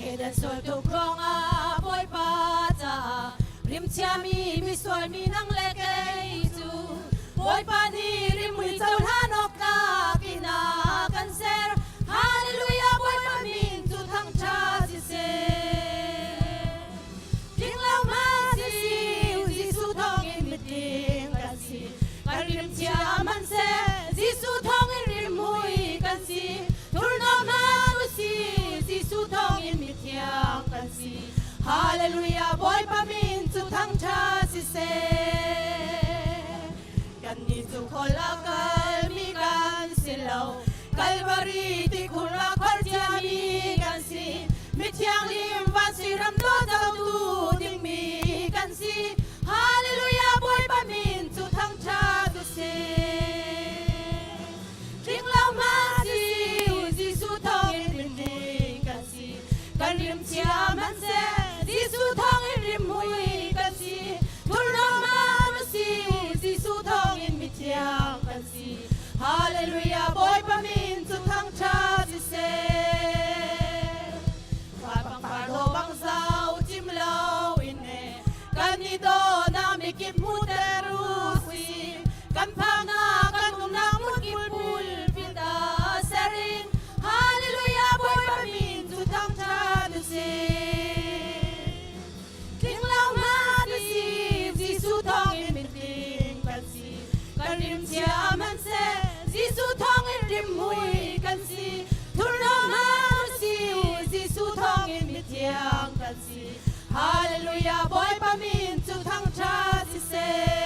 Eden sual tuk ruangah Bawipa caah rimchiami misual mi nang le kei cu Bawipa nih rimhmui cohlan awk tlak in a kan ser. Hallelujah Bawipa min cu thangṭhat siseh. Tlinglo hmanh si Jesuh thawngin mitling kan si. Kan rimchia hmanhseh Jesuh thawngin rimhmui kan si. Thurhnawm hmanh usih Jesuh thawngin mithiang kan si. Hallelujah Bawipa min cu thangṭhat siseh. Kannih cu khual a kalmi kan si lo. Kalvari tikhur ah khual ciami kan si. Mithianghlim van ram dawtu dingmi kan si. Hallelujah Bawipa min cu thangṭhat usih. Tlinglo ma si Jesuh thawngin rimhmui kan si. Kan rimchia hmanhseh Jesuh thawngin rimhmui kan si. Thurhnawm ma si Jesuh thawngin mithiang kan si. Hallelujah Bawipa min cu thangṭhat siseh. Pangpar dawh bang zau cim lo in e kan i dawhnak mikip hmuhter u sih. Kan phaknak kan umnak hmunkip pulpit ah ser in Hallelujah Bawipa min cu thangṭhat u sih. Tlinglo hmanh si Jesuh thawngin mitling kan si. Kan rimchia hmanhseh Jesuh thawngin rimhmui kan si. Thurhnawm hmanh si Jesuh thawngin mithiang kan si. Hallelujah Bawipa min cu thangṭhat siseh.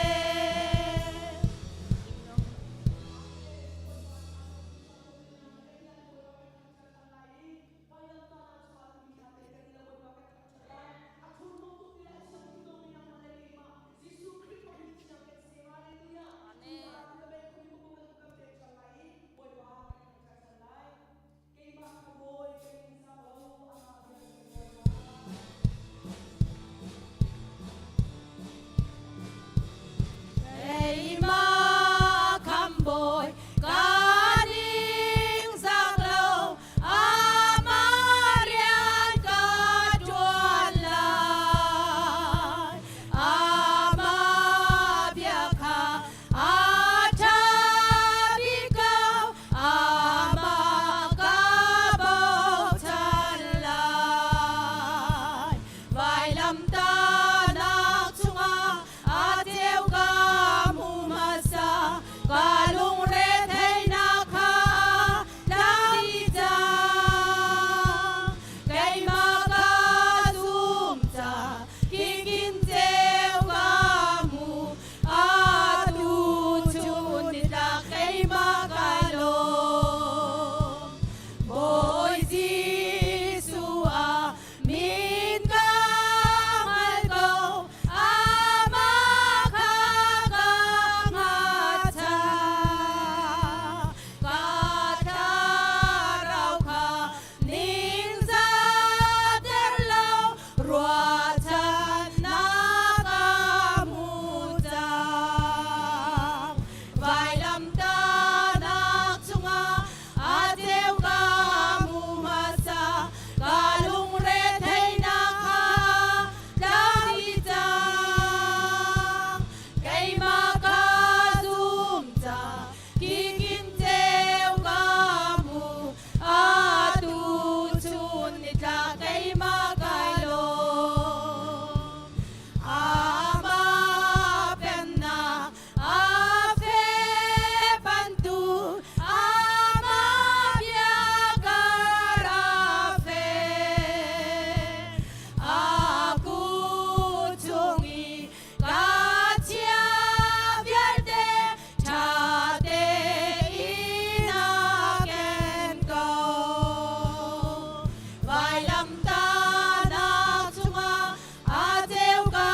Vailamtahnak chungah a ceu ka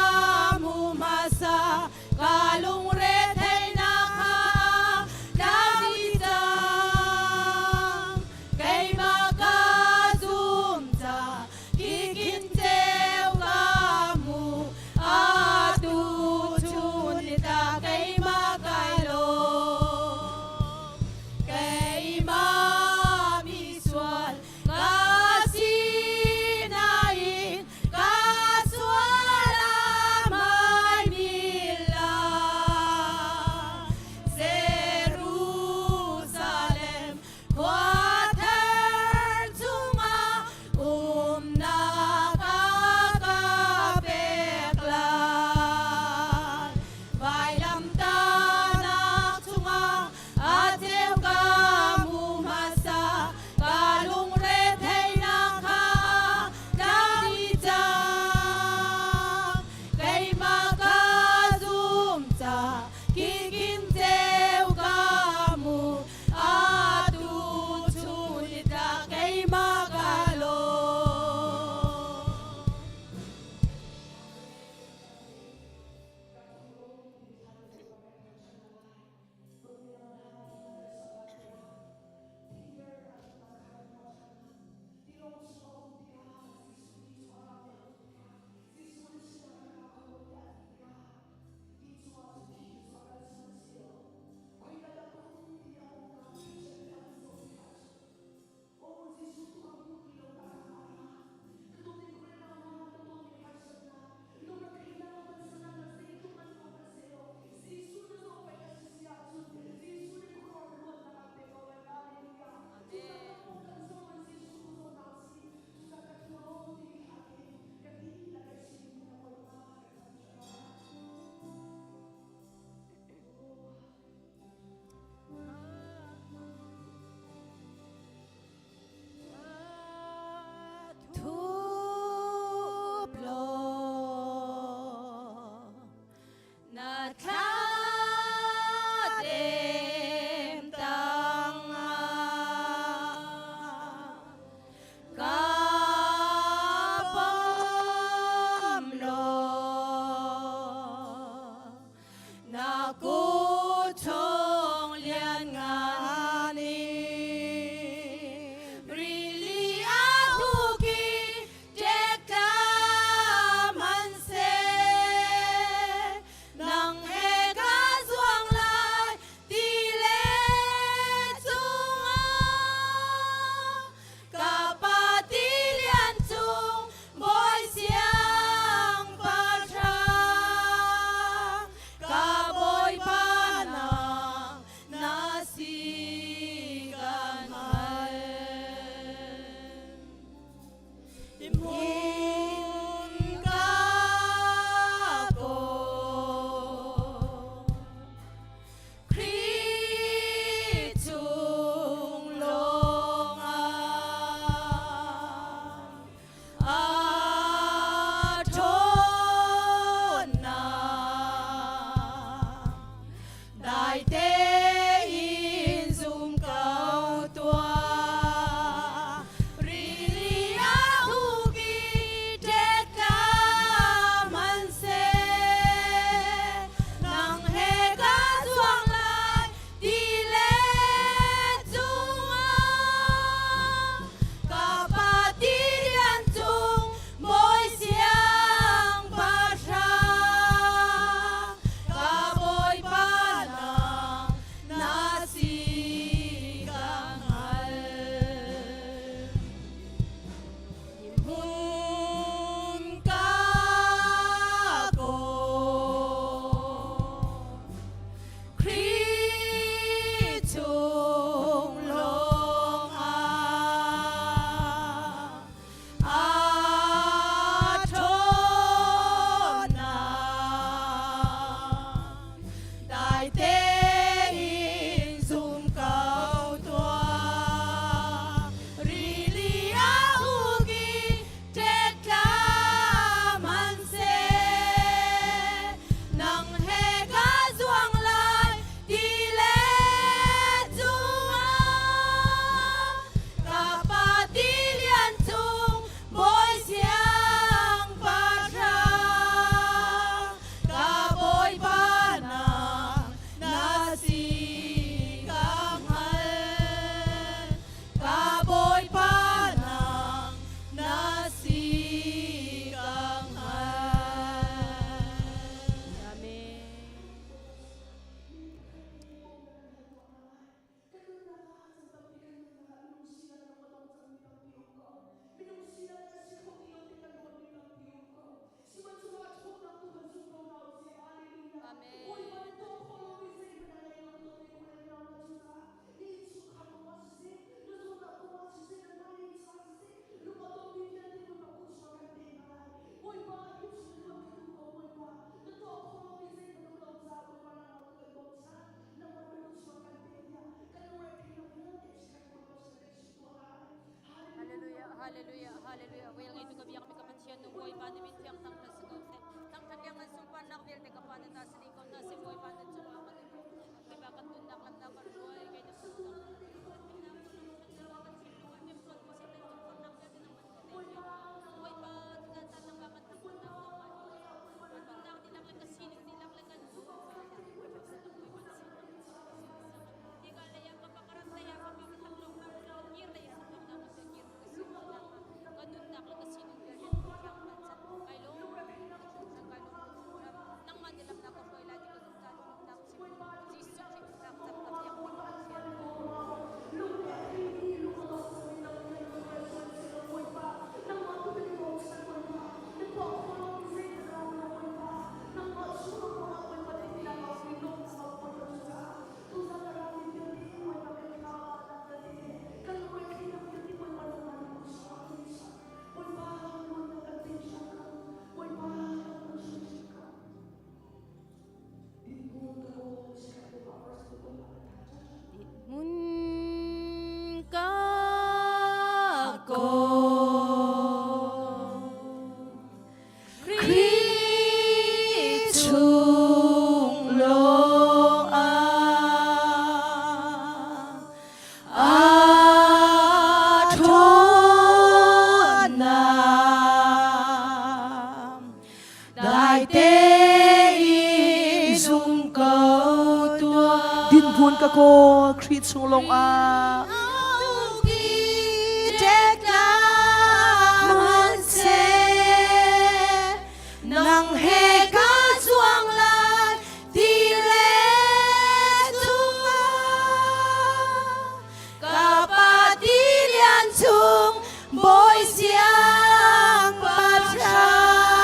hmu hmasa, ka lungre theihnak kha tlau dih cang. Keimah ka zum ca kikhin ceu ka hmu, atu chun ni ta keimah kai lawm. Keimah misual ka sinain ka sual a hmaimil lai. Jerusalem khua thar chungah umnak a ka pek lai. Vailamtahnak chungah a ceu ka hmu hmasa, ka lungre theihnak kha tlau dih cang. Keimah ka zum ca kikin ceu ka hmu, atu chun ni tla keimah ka lawm. Thup law na thla dem tangah ka pom law na kut chung lianngan in rili a thuk i ṭek hmanhseh nang he ka zuang lai ti le cungah ka pa ti lian cung Bawi siangpahrang, ka Bawipa nang na si kan hal. Hmun ka kawl, Khrih chung lawngah a ṭhawnnak dai tein zum ko tuah. Rili a huk i ṭek tla hmanhseh, nang he ka zuang lai ti le cungah. Ka pa ti lian cung Bawi siangpahrang, ka Bawipa nang na si ka hngal. Hmun ka kawl, Khrih chung lawngah a ṭhawnnak dai tein zum ko tuah. Rili a huk i Vel ngeitu ka biakmi ka Pathian nu Bawipa na min thiang thangṭhat si ko seh. Thangṭhat liang ngan sunparnak vialte ka Pa na ta si dih ko hna seh. Bawipa na cungah kan i lawm. Bawipa kan nunnak lam na kan hruai. Kei na Bawipa tuzan caan nangmah kan thangṭhatnak nangmah kan nunnak dihlak le ka sining dihlak le kan Mun ka ko Khrih chung lawng ah aa ṭhawnnak dai tein zum ko tuah. Dinhmun ka kawl Khrih chung lawng ah. Nang he ka chuang lai ti le chungah ka pa ti lian chung bawi siang pahrang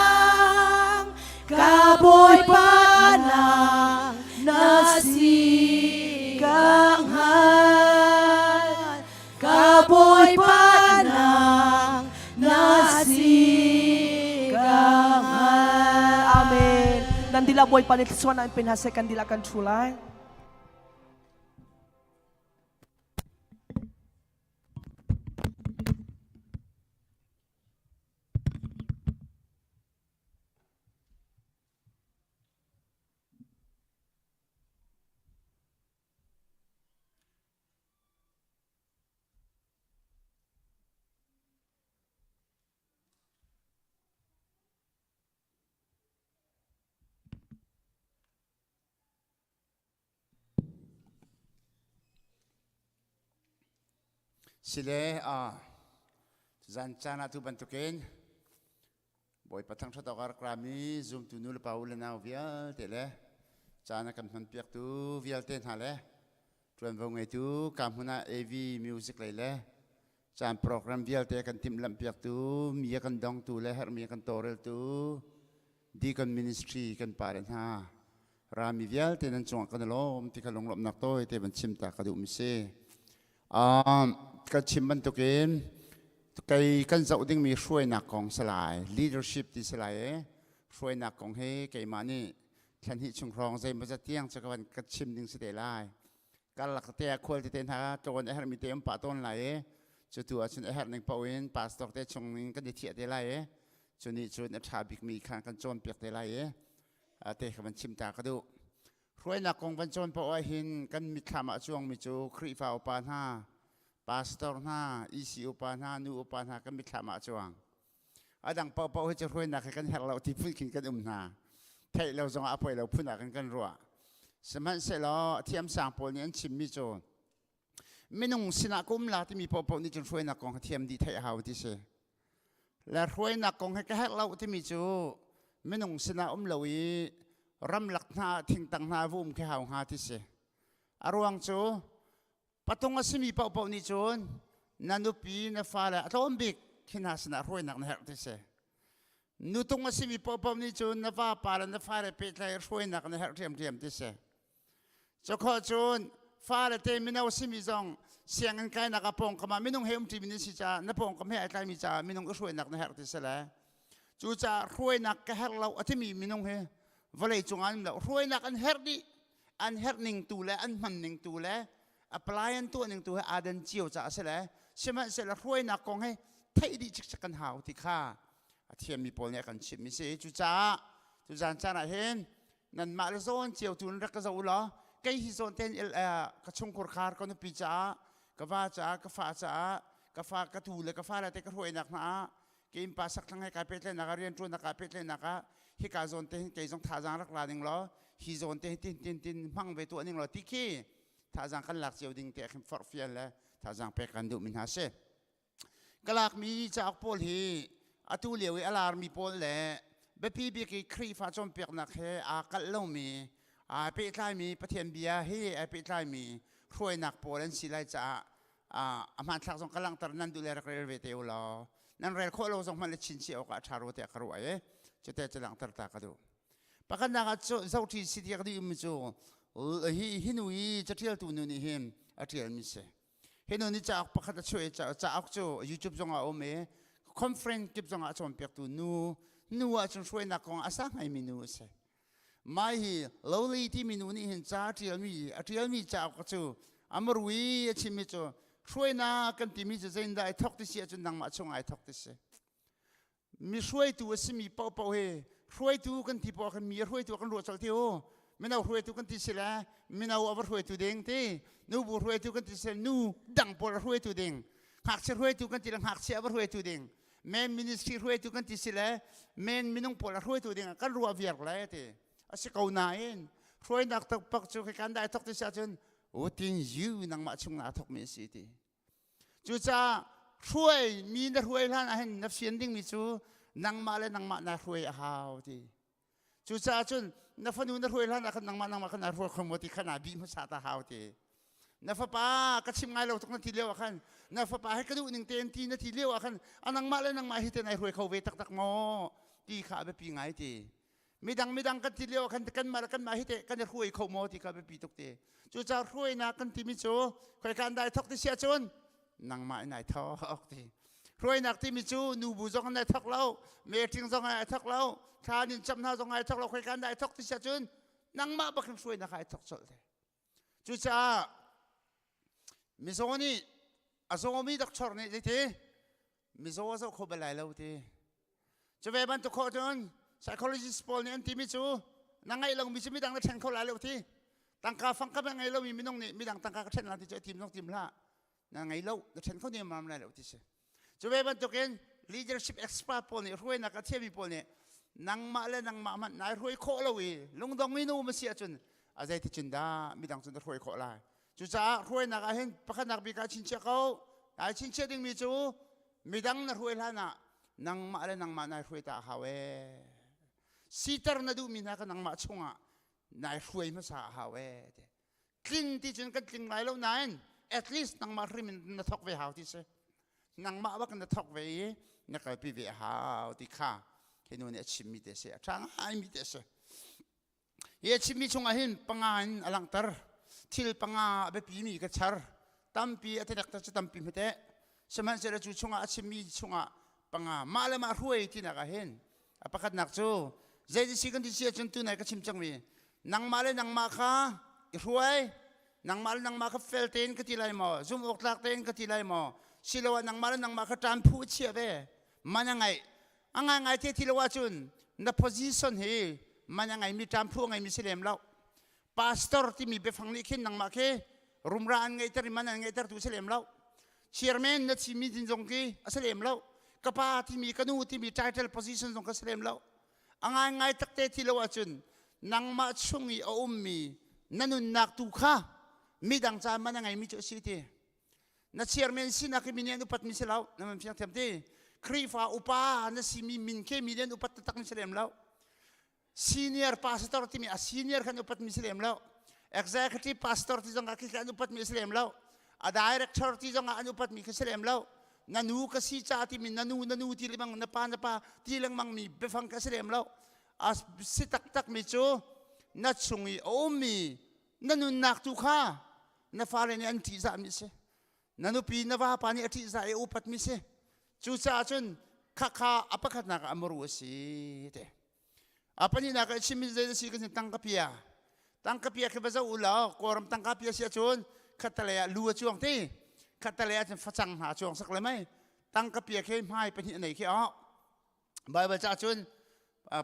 ka bawipa nang na si ka hngal Ka Bawipa nang na si ka hngal. Amen. Nan dila Bawipa nih thluachuah nan pe hna seh kan dila kan thu lai. Sile a zan caan ah tu bantukin Bawipa thangṭhat awk ah rak rami zumtu nu le pa u le nau vialte le caan a kan hmanpiaktu vialte hna le ṭuanvo ngeitu ka hmun ah AV music lei le caan program vialte a kan timhlamhpiaktu mi a kan dongtu le herhmi a kan tawlreltu Deacon Ministry kan pale hna rami vialte nan cungah kan i lawm ti kha lunglawmhnak tawi te van chim ta ka duhmi si. Ka chim bantukin kei kan zoh dingmi hruainak kong si lai, leadership ti si lai i hruainak kong hi keimah nih thla hnih chung hrawng zeimawzat tiang cu ka van ka chim ding si te lai. Karlak te ah khual tete hna tlawn a herhmi te um pah tawn lai i cu tu ahcun a herh ning paoh in pastor te chung in kan i thiah te lai i cu nih cun a ṭha bikmi kha kan cawnpiak te lai i te kha van chim ta ka duh. Hruainak kong van cawn paoh ahhin kan mitthlam ah a cuangmi cu Khrihfa upa hna, pastor hna, EC upa hna, nu upa hna kan mitthlam ah a cuang. A dang paohpaoh hi cu hruainak hi kan herh lo ti phun khin kan um hna. Theih lo zongah a poi lo phun ah kan kan ruah. Sihmanhsehlaw thiamsang pawl nih an chimmi cu minung sinah ka um la timi paohpaoh nih cun hruainak kong kha thiam dih theih a hau ti si. Le hruainak kong hi ka herh lo timi cu minung sinah um lo i ramlak hna thingtang hna va um khi hau hnga ti si. A ruang cu patung a simi paohpaoh nih cun na nupi na fale a tlawm bik khi hna sinah hruainak na herh ti si. Nutung a simi paohpaoh nih cun na vapa le na fale pehtlai hruainak na herh ṭhiamṭhiam ti si. Cukhawh cun fale te mino simi zong sianginn kainak ah pawngkam ah minung he umṭimi nan si caah na pawngkam he ai tlaimi caah minung i hruainak na herh ti si le cucaah hruainak ka herh lo a timi minung hi vawlei cung ah an um lo hruainak an herh dih an herh ning tu le an hman ning tu le apply an tuah ning tu he aa dan cio caah a si le sihmanhsehlaw hruainak kong hi. Theih dih cikcek kan hau ti kha a thiammi pawl nih a kan chimhmi si. Cucaah tuzan caan ah hin nanmah le zawn cio tu in rak ka zoh u law kei hi zawn tein ka chungkhur khar ka nupi caah ka va caah ka fa caah ka fa ka tu le ka fale te ka hruainak hna ah ke innpa sakthlang he kai pehtlaihnak ah rianṭuannak ah pehtlaihnak ah hika zawn te hin kei zong thazaang rak la ning law hi zawn te hin tin tin tin hmang ve tuah ning law ti khi thazaang kan lak cio ding te khin forhfial le thazaang pek kan duhmi hna si. Ka lakmi cauk pawl hi atu lio i a larmi pawl le biapi bik i Khrihfa cawnpiaknak he aa kalh lomi aa pehtlaimi Pathian bia he aa pehtlaimi hruainak pawl an si lai caah a hmanthlak zong ka langhter nan duh le rak rel ve te u law nan rel khawh lo zong hmanh le chinchiah awk ah a ṭha rua tiah ka ruah i cute cu langhter ta ka duh. Pakhatnak ah cu zohṭi si tiah ka duhmi cu hi hi nu i caṭialtu nu nih hin a ṭialmi si. Hi nu nih cauk pakhat a chuah i cauk cu YouTube zong ah a um i conference kip zong ah a cawnpiaktu nu nu ahcun hruainak kong a sang ngaimi nu a si. Mai hi Lowly timi nu nih hin ca a ṭialmi a ṭialmi cauk cu a murui a chimmi cu hruainak kan timi cu zeitindah ai thawk ti si ahcun nangmah chung ai thawk ti si. Mi hruaitu a simi paohpaoh hi hruaitu kan ti poah khan mi a hruaitu kan ruah colh ti u. Mino hruaitu kan ti si le mino a va hruaitu ding ti. Nubu hruaitu kan ti si le nu dang pawl a hruaitu ding. Ngakchia hruaitu kan ti le ngakchia a va hruaitu ding. Men ministry hruaitu kan ti si le men minung pawl a hruaitu ding ah kan ruah viar le ti a si ko nain hruainak takpak cu khi kan dai thok ti si ahcun within you nangmah chung na thok mi a si ti cucaah hruai mi na hruai hlan ah hin na fian dingmi cu nangmah le nangmah na hruai a hau ti cucaah cun na fanu na hruai hlan ah khan nangmah nangmah khan na hruai kho maw ti kha na bih hmasa ta hau ti na fapa ka chim ngai lo tuk na ti lio ah khan na fapa he ka duh ning tein ti na ti lio ah khan a nangmah le nangmah hi te nai hruai kho ve taktak maw ti kha a biapi ngai ti midang midang kan ti lio ah khan kanmah le kanmah hi te kan i hruai kho maw ti kha biapi tuk ti cucaah hruainak kan timi cu khoika an dai thok ti sia cun nangmah in ai thok ti hruainak timi cu nubu zong an ai thok lo meeting zong ai thok lo thla nin cam hna zong ai thok lo khoika an dai thok ti sia cun nangmah bak in hruainak ai thok colh te Cucaah mizaw nih a zawmi doctor nih zeiti mizaw a zoh kho bal lai lo ti. Cu ve bantuk khawh cun psychologist pawl nih an timi cu na ngeih lomi cu midang na ṭhen kho lai lo ti. Tangka fang ka ngei lomi minung nih midang tangka ka ṭhen lai ti cu a tim zong tim hlah. Na ngei lo, na ṭhen kho nemam lai lo ti si. Cu ve bantukin leadership expert pawl nih hruainak a thiammi pawl nih nangmah le nangmah hmanh nai hruai khawh lo i lungdong in um a si ahcun a zeiticun dah midang cu na hruai khawh lai. Cucaah hruainak ah hin pakhatnak bik ah chinchiah ko. Ai chinchiah dingmi cu midang na hruai hlan ah nangmah le nangmah nai hruai ta a hau ee. Siter na duhmi hna kha nangmah chungah nai hruai hmasa a hau ee. Tling ti cun kan tling lai lo nain at least nangmah hrim in na thawk ve hau ti si nangmah bak na thawk ve i na kalpi ve hau ti kha hi nu nih a chimmi te si a ṭha ngaimi te si hi a chimmi chungah hin panga in a langhter thil panga a biapimi ka char tampi a tenek cu tampi hmete sihmanhsehlaw cu chungah a chimmi chungah panga mah le mah hruai tinak ah hin A pakhatnak cu zei si kan ti si ahcun tunai ka chim cangmi nangmah le nangmah kha i hruai nangmah le nangmah kha fel tein ka ti lai maw zum awk tlak tein ka ti lai maw siloah nangmah le nangmah kha ṭan phu chia ve man a ngeih a ngaingai te ti lo ahcun na position hi man a ngeimi ṭan phu a ngeimi si lem lo pastor timi biafang nih khin nangmah khi rumra an ngeihter i man an ngeihtertu si lem lo chairman na chimmi din zong khi a si lem lo ka pa timi ka nu timi title position zong ka si lem lo a ngaingai takte ti lo ahcun nangmah chung i a ummi na nunnak tu kha midang ca man a ngeimi cu a si ti na chairman sinak hi mi nih an upat mi si lo na man fiang thiam ti Khrihfa upa na simi min khi mi nih an upat taktak mi si lem lo Senior pastor timi a senior khan upat mi si lem lo. Executive pastor ti zong ah khi an upat mi si lem lo. A director ti zong ah an upat mi khi si lem lo. Na nu ka si ca timi na nu na nu ti lengmang na pa na pa ti lengmang mi biafang ka si lem lo. A si taktak mi cu na chung i a ummi na nunnak tu kha na fale nih an ṭihzah mi si. Na nupi na vapa nih a ṭihzah i a upat mi si. Cucaah cun khakha a pakhatnak ah a muru a si te. A pahnihnak ah chimmi zei a si kan sin tangka pia. Tangka pia khi va zoh u law Kawlram tangka pia si ahcun khattelei ah lu a cuang ti. Khattelei ah cun facang hna a cuang sak le mei. Tangka pia khi hmai pahnih a nei khi oh. Bible ca cun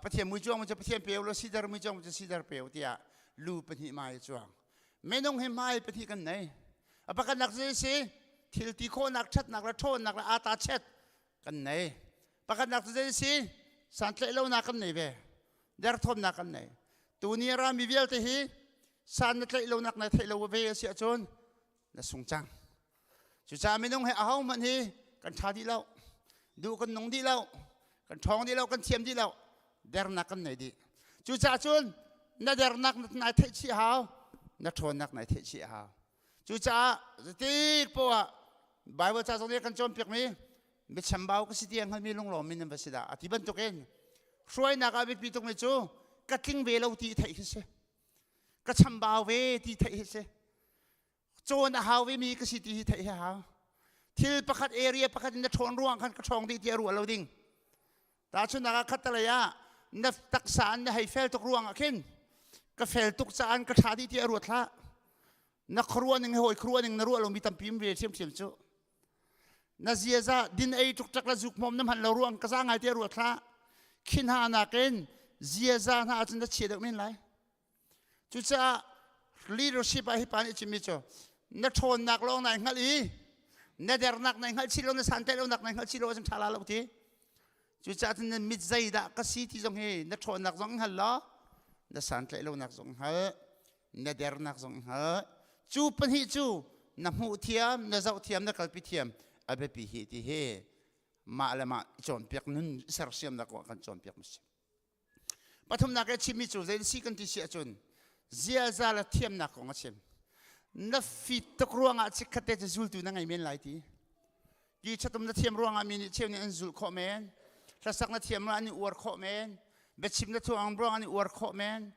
Pathian mui cuang cu Pathian peu lo sidar mui cuang cu sidar peu tiah lu pahnih mai a cuang. Minung hi hmai pahnih kan nei. A pakhatnak cu si thil ti khawhnak ṭhatnak le ṭhawnnak le ata chet kan nei. Pakhatnak cu zei si santlaih lonak kan nei ve. Derthawmnak kan nei. Tuni a rami vialte hi san na tlaih lonak na theih lo ve a si ahcun na sung cang. Cucaah minung hi ahohmanh hi kan ṭha dih lo. Duh kan nung dih lo. Kan ṭhawng dih lo, kan thiam dih lo. Dernak kan nei dih. Cucaah cun na dernak nai theih chih hau, na ṭhawnnak nai theih chih hau. Cucaah zeitik poah ah Bible ca zong nih kan cawnpiakmi mi chambau ka si ti a hngalmi lunglawmmi nan va si dah a ti bantukin hruainak ah biapi tukmi cu ka tling ve lo ti theih hi si. Ka chambau ve ti theih hi si. Cawn a hau vemi ka si ti hi theih hi hau. Thil pakhat area pakhat in na ṭhawn ruang khan ka ṭhawng dih ti a ruah lo ding. Tahchunhnak ah khattelei ah na taksa an na hei fel tuk ruang ah khin ka fel tuk caan ka ṭha dih ti a ruat hlah. Na khuaruah ning he hawi khuaruah ning na ruah lomi tampi um ve ṭhiamṭhiam cu. Na ziaza din ei ṭukṭak le zuk hmawm na hman lo ruang ka za ngai ti a ruat hlah. Khi hna nakin ziaza hna ahcun na chia deuh men lai. Cucaah leadership ah hi pa nih a chimmi cu na ṭhawnnak lawng nai hngalh i na dernak nai hngalh chih lo na santlaih lonak nai hngalh chih lo ahcun ṭha la lo ti. Cucaah cun na mit zeidah ka si ti zong hi na ṭhawnnak zong hngal law na santlaih lonak zong hngal na dernak zong hngal. Cu pahnih cu na hmuh thiam na zoh thiam na kalpi thiam a biapi hi ti hi mah le mah cawnpiak nun sersiamnak kong ah kan cawnpiak mi si. Pathumnak i chimmi cu zei si kan ti si ahcun ziaza le thiamnak kong a chim. Na fit tuk ruangah chikkhat te cu zultu na ngei men lai ti. Ki chatum na thiam ruangah mi nih cheu nih an zulh khawh men. Hlasak na thiam ruangah an i uar khawh men. Biachim na thuang ruangah an i uar khawh men.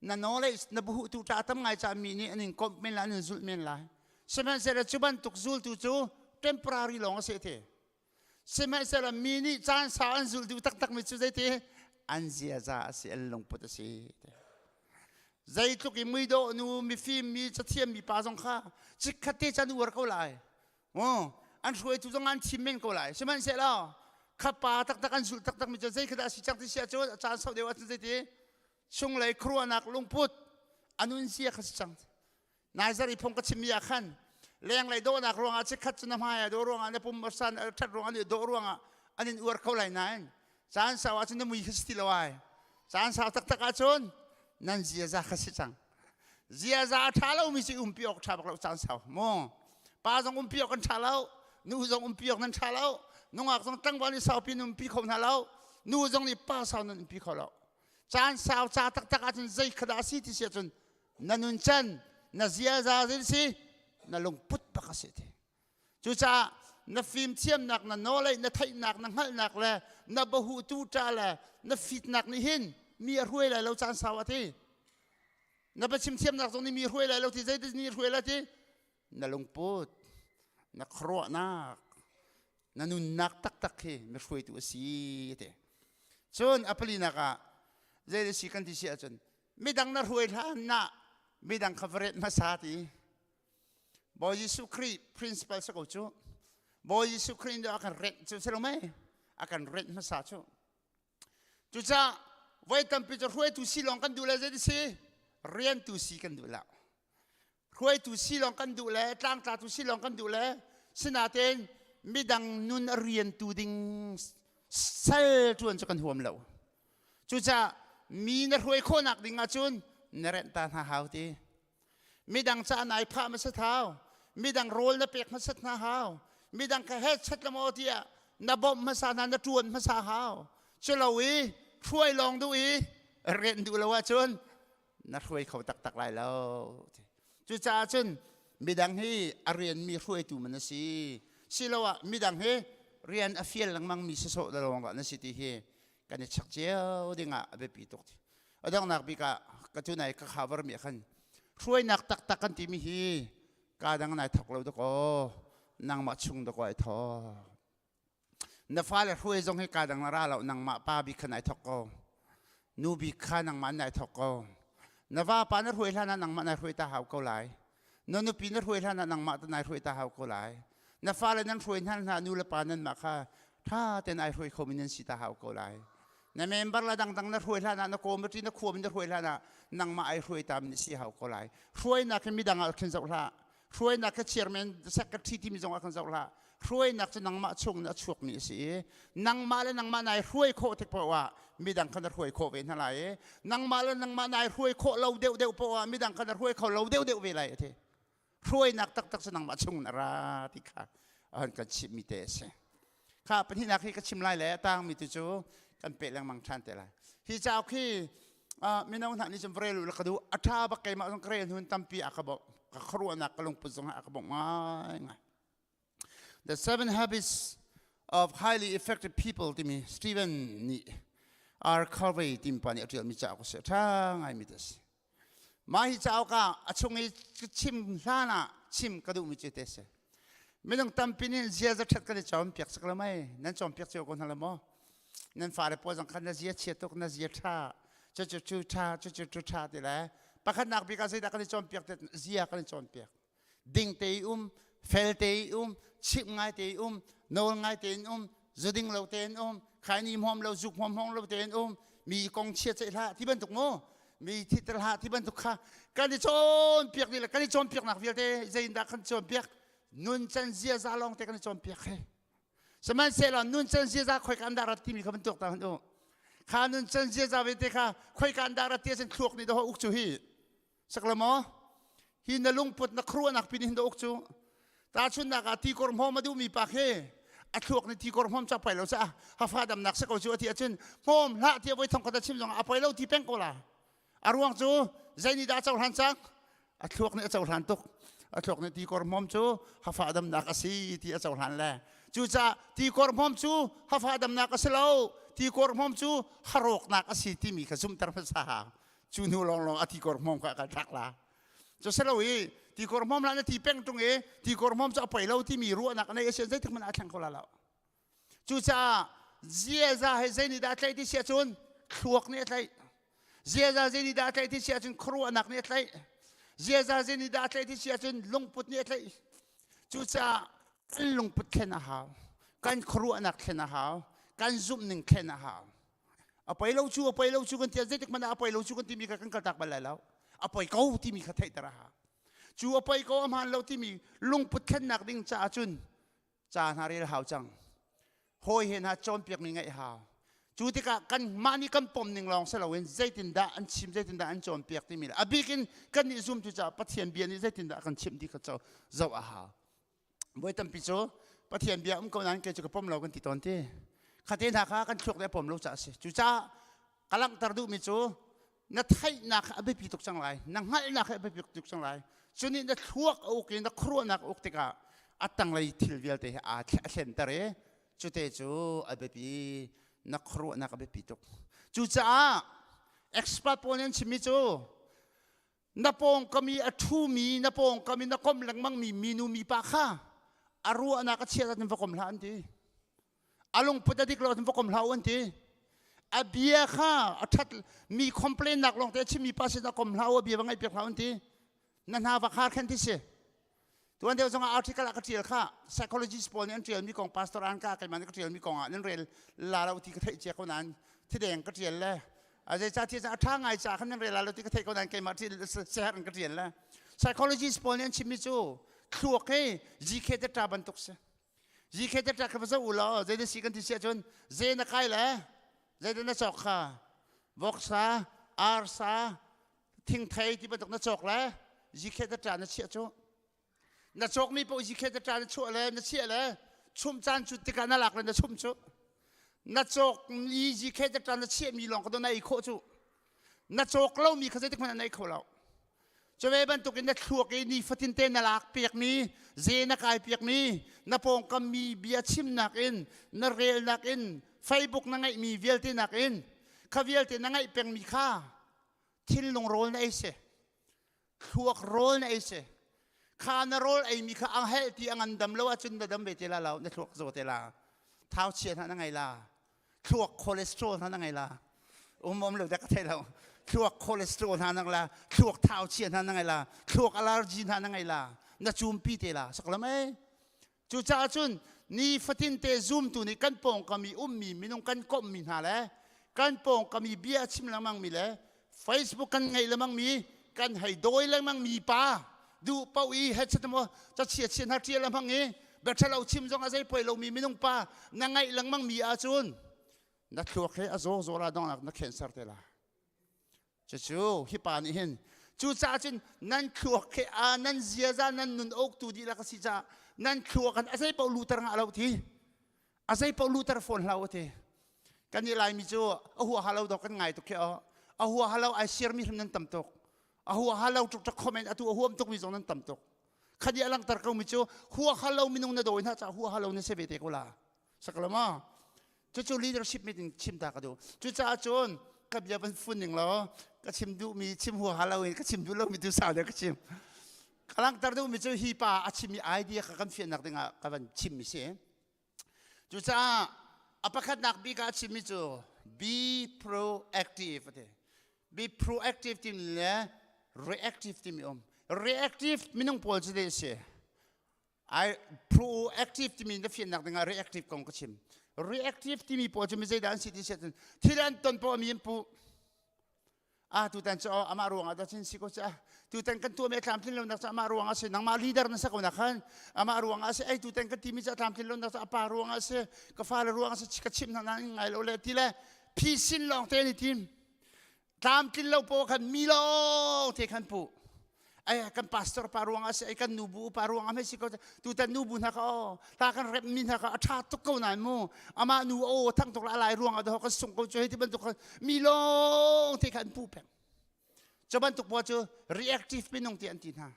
Na knowledge na buhu tu ṭa tam ngai ca mi nih an in komh men lai an in zulh men lai. Sihmanhsehlaw cu bantuk zultu cu temporary lawng a si te. Sihmanhsehlaw mi nih caan sau an zulh duh taktakmi cu zeiti an ziaza a si, an lungput a si. Zeitluk i muidawh nu, mifim mi, cathiam mi pa zong kha chikkhat te can uar ko lai. Oh, an hruaitu zong an thim men ko lai. Sihmanhsehlaw kha pa taktak an zulh taktakmi cu zei kha dah a si cang ti si ahcun a caan sau deuh ahcun zeiti chunglei khuaruahnak lungput a nun zia kha si cang. Naizar i phung ka chimmi ah khan lenglei dawhnak ruangah chikkhat cu na hmai a dawh ruangah na pum san a ṭhat ruangah an dawh ruangah an in uar kho lai nain caan sau ahcun na mui kha si ti lo ai. Caan sau taktak ahcun nan ziaza kha si cang. Ziaza a ṭha lomi cu umpi awk ṭha bak lo caan sau mu. Pa zong umpi awk an ṭha lo, nu zong umpi awk nan ṭha lo, nungak zong tlangval nih saupi nan umpi kho hna lo, nu zong nih pa sau nan umpi kho lo. Caan sau ca taktak ahcun zei kha dah a si ti si ahcun na nuncan na ziaza zin si na lungput bak a si ti. Cucaah na fimthiamnak na knowledge na theihnak na hngalhnak le na bahu tu ṭa le na fitnak nih hin mi a hruai lai lo caan sau a ti. Na biachim thiamnak zong nih mi hruai lai lo ti zeitin mi hruai lai ti na lungput na khuaruahnak na nunnak taktak hi na hruaitu a si ti. Cun a palinak ah zei si kan ti si ahcun midang na hruai hlan ah midang kha va ret hmasa ti. Bawi Jesuh Khrih principle si ko cu. Bawi Jesuh Khrih nih a kan rent cu si lo mei? A kan rent hmasa cu. Cucaah voi tampi cu hruaitu si lawng kan duh le zei si? Riantu si kan duh lo. Hruaitu si lawng kan duh le tlangtlatu si lawng kan duh le sinatein midang nun a riantu ding sal ṭuan cu kan huam lo. Cucaah mi na hruai khawhnak ding ahcun na renh ta hna hau ti. Midang ca nai phah hmasat hau. Midang rawl na pek hmasat hna hau. Midang kha he chat la maw tiah na bawmh hmasa hna na ṭuan hmasa hau. Culo i hruai lawng duh i rian duh lo ahcun na hruai kho taktak lai lo. Cucaah cun midang hi a rianmi hruaitu man a si. Siloah midang hi rian a fial lengmang mi sasawh da lawng na si ti hi kan i chek cio dingah a biapi tuk. A donghnak bik ah ka tu nai ka cover mi ah khan hruainak taktak kan timi hi ka dang nai thok lo dakaw nangmah chung dakaw ai thok. Na fale hruai zong hi ka dang na ra lo nangmah pa bik kha nai thok ko. Nu bik kha nangmah nai thok ko. Na vapa na hruai hlan ah nangmah nai hruai ta hau ko lai. Na nupi na hruai hlan ah nangmah ta nai hruai ta hau ko lai. Na fale nan hruai hna hna nu le pa nan mah kha tha ten ai hruai khomi nan si ta hau ko lai. Na member la dangdang na hruai hlan ah na committee na khuam na hruai hlan ah nangmah ai hruai ta mi si hau ko lai. Hruainak hi midang ah khin zoh hlah. Hruainak hi chairman secretary timi zong ah khin zoh hlah. Hruainak cu nangmah chung in a chuakmi a si i nangmah le nangmah nai hruai khawh tik paoh ah midang kha na hruai khawh ve hna lai i nangmah le nangmah nai hruai khawh lo deuh deuh paoh ah midang kha na hruai kho lo deuh deuh ve lai a ti. Hruainak taktak cu nangmah chung in a ra ti kha an kan chimhmi te a si. Kha pahnihnak hi ka chim lai le a tangmi tu cu kan peh lengmang ṭhan te lai. Hi cauk hi mino hna nih cun va rel u ka duh. A ṭha bak keimah zong ka rel hun tampi a ka bawmh. Ka khuaruahnak ka lungput zong ah a ka bawmh ngaingai. The Seven Habits of Highly Effective People timi Stephen nih R. Covey timi pa nih a ṭialmi cauk a si. A ṭha ngaimi te a si. Mah hi cauk ah a chung i chim hlan ah chim ka duhmi cu te si. Minung tampi nih ziaza ṭhat kan i cawnpiak sak lo mei? Nan cawnpiak cio ko hna lo maw? Nan fale pawl zong khan na zia chia tuk, na zia ṭha, cucu cu ṭha, cucu cu ṭha ti le pakhatnak bik ah zeidah kan i cawnpiak ti zia kan i cawnpiak. Ding te i um, fel te i um, chimh ngai te i um, nawl ngai tein um, zuding lo tein um, khaini hmawm lo, zuk hmawm hmong lo tein um, mi kong chia ceih hlah ti bantuk mu mi thiter hlah ti bantuk kha kan i cawnpiak dih le kan i cawnpiaknak vialte zeiindah kan cawnpiak nuncan ziaza lawng te kan i cawnpiak he sihmanhsehlaw nuncan ziaza khoika an dah rat timi kha van tuak ta hmanh u kha nuncan ziaza vialte kha khoika an dah rat ti ahcun thluak nih dawh uk cu hi Sakla maw? Hi na lungput na khuaruahnak pin hin uk cu. Tahchunhnak ah tikor hmawm a duhmi pa khi a thluak nih tikor hmawm cak pai lo caah hafa damnak si ko cu a ti ahcun hmawm hlah tiah voi thong khat a chim zong ah a poi lo ti peng ko la. A ruang cu zei nih dah a cohlan cang? A thluak nih a cohlan tuk. A thluak nih tikor hmawm cu hafa damnak a si ti a cohlan le. Cucaah tikor hmawm cu hafa damnak a si lo. Tikor hmawm cu harawknak a si timi kha zumhter hmasa hau. Cu hnu lawnglawng a tikor hmawm kha a kal thlak la. Cu si lo i tikor hmawm la na ti peng tung i tikor hmawm cu a poi lo timi ruahnak a nei a si zeitik hmanh ah a thleng kho la lo. Cucaah ziaza he zei nih dah a tlaih ti si ahcun thluak nih a tlaih. Ziaza zei nih dah a tlaih ti si ahcun khuaruahnak nih a tlaih. Ziaza zei nih dah a tlaih ti si ahcun lungput nih a tlaih. Cucaah kan lungput thlen a hau. Kan khuaruahnak thlen a hau. Kan zumhning thlen a hau. A poi lo cu a poi lo cu kan ti zeitik hmanh ah a poi lo cu kan timi kha kan kaltak bal lai lo. A poi ko timi kha theihter a hau. Cu a poi ko a hmaan lo timi lungput thlennak ding caah cun ca hna rel hau cang. Hawi he hna cawnpiakmi ngaih hau. Cu tikah kan mah nih kan pom ning lawng si loin zeitindah an chim zeitindah an cawnpiak timi le a bik in kan nih zumtu caah Pathian bia nih zeitindah a kan chimh ti kha zoh a hau. Voi tampi cu Pathian bia um ko nain kei cu ka pom lo kan ti tawn ti. Khate hna kha kan thluak le a pom lo caah a si. Cucaah ka langhter duhmi cu na theihnak a biapi tuk cang lai, na hngalhnak a biapi tuk cang lai. Cu nih na thluak a uk i na khuaruahnak a uk tikah a tanglei thil vialte hi aa thlenter i cute cu a biapi na khuaruahnak a biapi tuk. Cucaah expert pawl nih an chimmi cu na pawngkam i a ṭhumi na pawngkam i na kom lengmangmi minu mipa kha a ruahnak a chiat ahcun va kom hlah an ti a lungput a dik lo ahcun va kom hlah u an ti a bia kha a ṭhat mi complain nak lawng te a chimmi pa sin a kom hlah u a bia va ngaih piak hlah u an ti na hna va khar khen ti si Tuan deuh zongah article ah ka ṭial kha psychologist pawl nih an ṭialmi kong pastor an ka keimah nih ka ṭialmi kong ah nan rel la lo ti ka theih cia ko nain thideng ka ṭial le a zeicah ti a ṭha ngai ca khan nan rel la lo ti ka theih ko nain keimah seher in ka ṭial le psychologist pawl nih an chimmi cu thluak hi GK te bantuk si GK te kha va zoh u law zei na si kan ti si ahcun ze na kai le zei na cawk kha voksa arsa thingthei ti bantuk na cawk le zikhet a ṭa na chiah cu na cawkmi paoh zikhet a ṭa na chuah le na chiah le chumh caan cu tikah na lak le na chumh cu na cawkmi zikhet a ṭa na chiahmi lawng kha na ei khawh cu na cawk lomi kha zeitik hmanh ah na ei kho lo cu ve bantukin na thluak i nifatin te na lak piakmi ze na kai piakmi na pawngkam mi bia chimnak in na relnak in Facebook na ngeihmi vialte nakin kha vialte na ngeih pengmi kha thinlung rawl na ei si thluak rawl na ei si kha na rawl eimi kha ang hel ti ang an dam lo ahcun na dam ve te la lo na thluak zaw te la thau chia hna na ngei la thluak cholesterol hna na ngei la um um lo da ka thei lo thluak cholesterol hna na la thluak thau chia hna na ngei la thluak allergy hna na ngei la na cumpi te la saklam ei. Cucaah cun nifatin te zumtu nih kan pawngkam i ummi minung kan komhmi hna le kan pawngkam i bia a chim lengmang mi le Facebook kan ngeih lengmang mi kan hei dawi lengmang mi pa duh paoh i headset maw cachia chia hna ṭial a hmang i biaṭhalo chim zong a zei poi lomi minung pa na ngaih lengmang mi ahcun na thluak he a zaw zaw la dongnak na cancer te la. Cucu hi pa nih hin cucaah cun nan thluak he a nan ziaza nan nun awktu dihlak a si caah nan thluak kan a zei paoh luter ngah lo ti a zei paoh luter fawn hlah u ti. Kan i Laimi cu a huaha lo dawk kan ngai tuk khi a huaha lo ai siarmi hrim nan tam tuk. A huaha lo tuk tuk comment atu a huam tukmi zong nan tam tuk. Khadi a langhter ko mi cu huaha lo minung na dawi hna caah huaha lo na si ve te ko la. Sakalama cucu leadership meeting chim ta ka duh. Cucaah cun ka bia van fun ning law ka chim duhmi chim huaha lo in ka chim duh lomi tu sau deuh ka chim. Ka langhter duhmi cu hi pa a chimmi idea kha kan fiannak dingah ka van chimmi si. Cucaah a pakhatnak bik ah a chimmi cu be proactive a ti. Be proactive timi le reactive timi um. Reactive minung pawl cu dei a si. I proactive timi na fiannak dingah reactive kong ka chim. Reactive timi pawl cu mi zeidah an si ti si ahcun thil an ton poah mi an puh. Ah, tutan cu amah ruangah dah cun si ko ca. Tutan kan tuahmi a tlamtlin lonak cu amah ruangah a si. Nangmah leader na si ko nak khan amah ruangah a si. Ei tutan kan timi cu a tlamtlin lonak cu a pa ruangah a si. Ka fale ruangah a si. Ka chimh hna nain ngai lo le ti le phisin lawng te an i tim. Tlamtlin lo paoh khan mi lawng te khan puh. Ai kan pastor pa ruangah si, ai kan nubu upa ruangah mei si ko. Tutan nubu hna kha aw ta kan rep mi hna kha a tha tuk ko nain mu. Amah nu aw thang tuk la lai ruangah dah kan sung ko cu hei ti bantuk khan mi lawng te kha an puh peng. Cu bantuk pawl cu reactive minung ti an ti hna.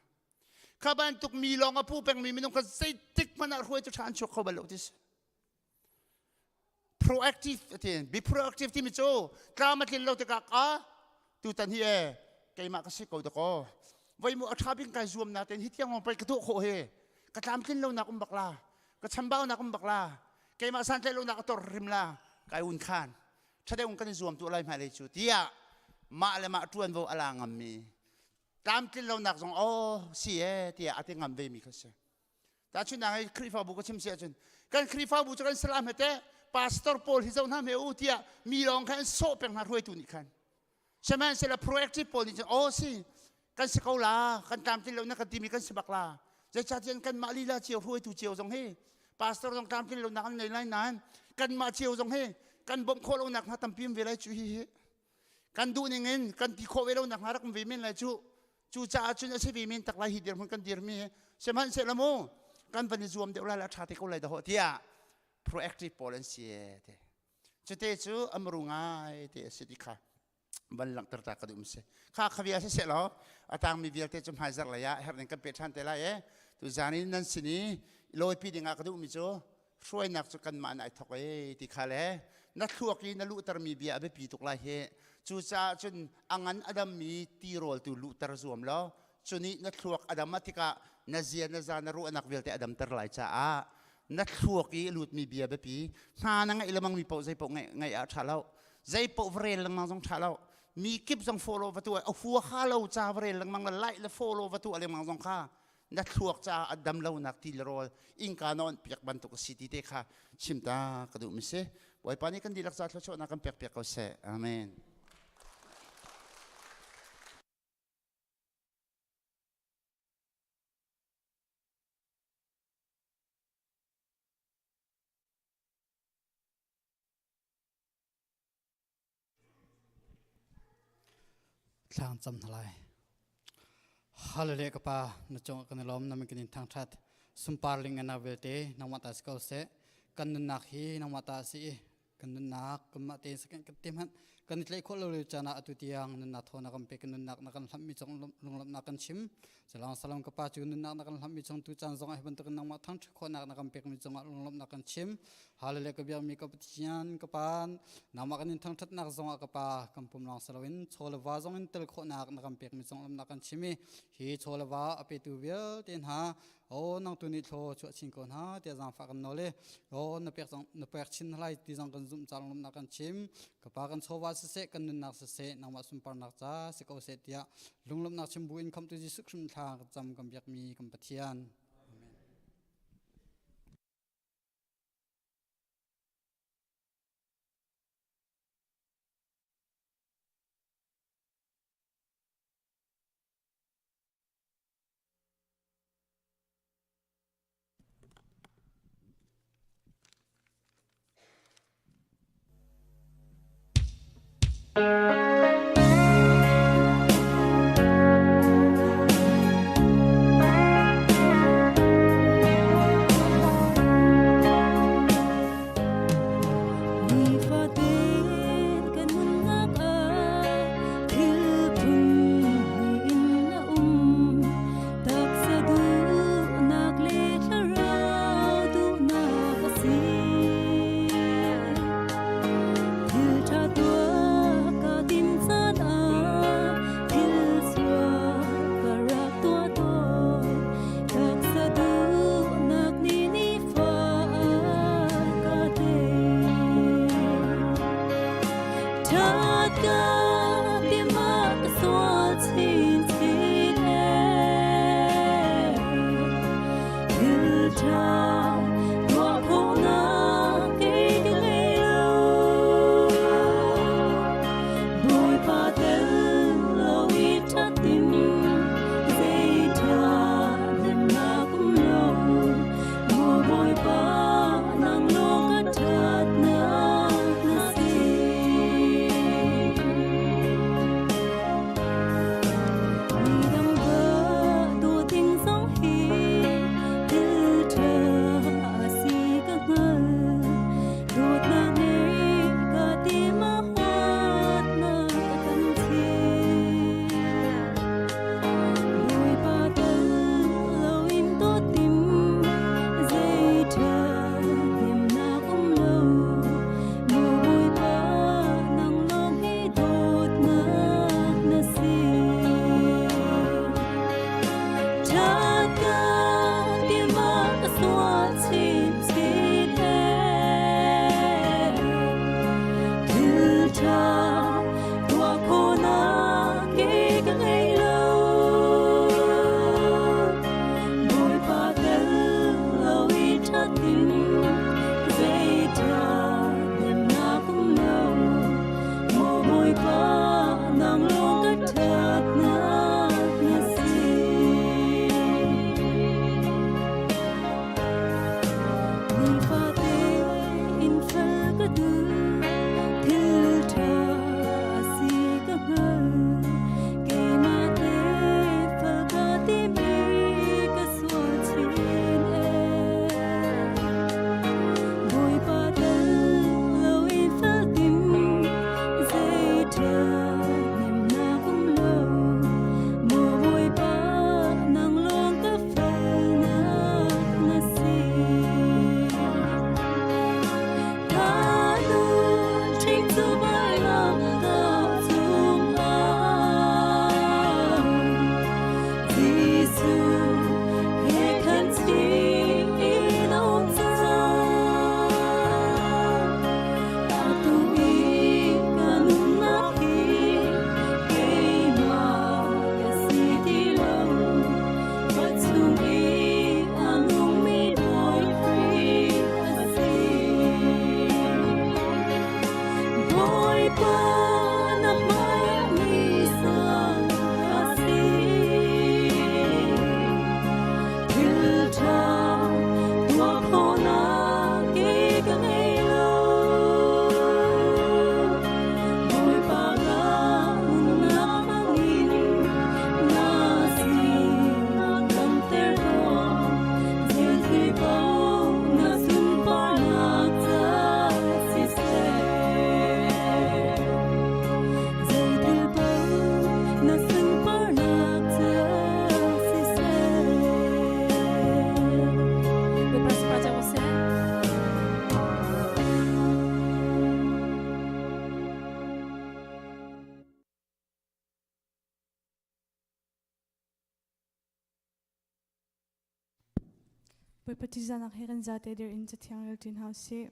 Kha bantuk mi lawng a puh peng mi minung kha zeitik hmanh ah hruaitu tha an chuak kho bal lo ti si. Proactive ati be proactive timi cu tlam a tlin lo tikah ka tutan hi e keimah ka si ko dakaw voi mu a tha bik kai zuam na ten hi tiang pei ka tuah khawh hi ka tlamtlin lo nak um bak la ka chambau nak um bak la keimah santlaih lo nak a tor rim la kai un khan thade un kan i zuam tu lai hmai lei cu tiah mah le mah tuanvo ala ngam mi tlamtlin lo nak zong oh si e tiah a ti ngam ve mi kha si. Tahchunhnak i Khrihfabu ka chim si ahcun kan Khrihfabu cu kan salam he teh pastor pawl hi zoh hna hme u tiah mi lawng khan an sawh peng hna hruaitu nih khan. Sihmanhsehlaw proactive pawl nih cun aw si kan si ko la kan tlamtlin lo na kan timi kan si bak la. Zeicahtiah kanmah lila cio hruaitu cio zong hi pastor zong tlamtlin lonak an ngei lai nain kanmah cio zong hi kan bawmh khawh lonak hna tampi um ve lai cu hi hi kan duh ning in kan ti khawh ve lonak hna rak um ve men lai cu. Cucaah cun a si ve men tak lai hi dirhmun kan dirmi hi. Sihmanhsehlaw mu kan van i zuam deuh lai la ṭha te ko lai dahawh tiah proactive pawl an si te. Cute cu amru ngai te a si ti kha van langhter ta ka duh si. Kha khavia si seh law a tangmi vialte cu hmaizarh lei ah herh ning kan pe ṭhan te lai e. Tu zan in nan sin i lawipi ding ah ka duhmi cu hruainak cu kanmah in ai thok e ti kha le na thluak i na luhtermi bia a biapi tuk lai hi. Cucaah cun a ngan a dammi tirawl tu luhter zuam law cu nih na thluak a dam a tikah na zia na za na ruahnak vialte a damter lai caah na thluak i a lutmi bia biapi hna na ngaih lengmang mi paoh zei paoh ngaih ah ṭha lo zei paoh va rel lengmang zong ṭha lo mi kip zong follow va tuah a huaha lo ca va rel lengmang le like le follow va tuah lengmang zong kha na thluak caah a dam lonak ti le rawl innka na onh piak bantuk a si ti te kha chim ta ka duh mi si. Bawipa nih kan dihlak ca thluachuahnak kan pek piak ko seh. Amen. Thlang cam hna lai. Hallelujah ka pa na cung kan i lawm na min kan in thangthat sunpar ling na vialte nangmah ta si ko seh kan nunnak hi nangmah ta si i kan nunnak kanmah tein second kan te hmanh kan i tlaih khawh lo lio caan ah atu tiang nunnak thaw na kan pek kan nunnak na kan hlamh mi cung lunglawmhnak kan chim Salang salam ka pa cu nunnak na kan hlamh mi chung tu caan zong ah hi bantukin nangmah thangṭhat khawhnak na kan pek mi cungah lunglawmhnak kan chim. Hallelujah ka biakmi ka Pathian ka pa nangmah kan in thangṭhatnak zong ah ka pa kan pum lawng si loin chaw le va zong in tel khawhnak na kan pek mi cung lawmhnak kan chim i hi chaw le va a petu vialte hna o nang tu nih thlaw chuah chin ko hna tiah zaangfah kan nawl i o na pek zong na pek chin lai ti zong kan zumh ca lunglawmhnak kan chim ka pa kan chawva siseh kan nunnak siseh nangmah sunparnak ca si ko seh tiah Lunglawmhnak chim buin khamhtu Jesuh Khrih thla kan cam kan biakmi kan Pathian. Amen. Ṭhat ka timah ka sual chinchin ee. Thil ṭha tuah khawhnak kei ka ngei lo. Bawipa tel lo i ṭhat ding zei ṭha hnemhnak um lo. Maw Bawipa nang lawng ka ṭhatnak na si. Midang va dawt ding zong hi thil ṭha a si ka hngal. Dawtnak ngei ka ti ma huatnak a tam chin. Bawipa tel loin dawt tim zei ṭha hnemhnak um lo. Maw Bawipa nang lawng hi dawtnak na si. Ṭhat ka timah ka sual chinchin ee. Thil ṭha tuah khawhnak kei ka ngei lo. Bawipa tel lo i ṭhat ding zei ṭha hnemhnak um lo. Maw Bawipa nang lawng ka ṭhatnak na si. Nifate in fel ka duh, thil ṭha a si ka hngal. Keimah te fel ka timi ka sual chin ee. Bawipa tel lo i fel tim, zei ṭha hnemhnak um lo. Maw Bawipa nang lawng ka felnak na si. Ka nun ṭhing cu vailamtah cungah Jesuh he khan chim in a um cang. Atu i ka nunnak hi keimah ka si ti lo. Ka chung i a nungmi Bawi Khrih a si. Bawipa na hmaiah mi sang ka si. Thil ṭha tuah khawhnak kei ka ngei lo. Bawipa ka nunnak hmangin na sinak damter tuah. Zeithil paoh na sunparnak ca siseh. Zeithil paoh na sunparnak ca siseh. Bawipa sunpar cio ko seh. Bawipa ṭihzahnak he kan zate dir in cathiang rel ṭin hau sih.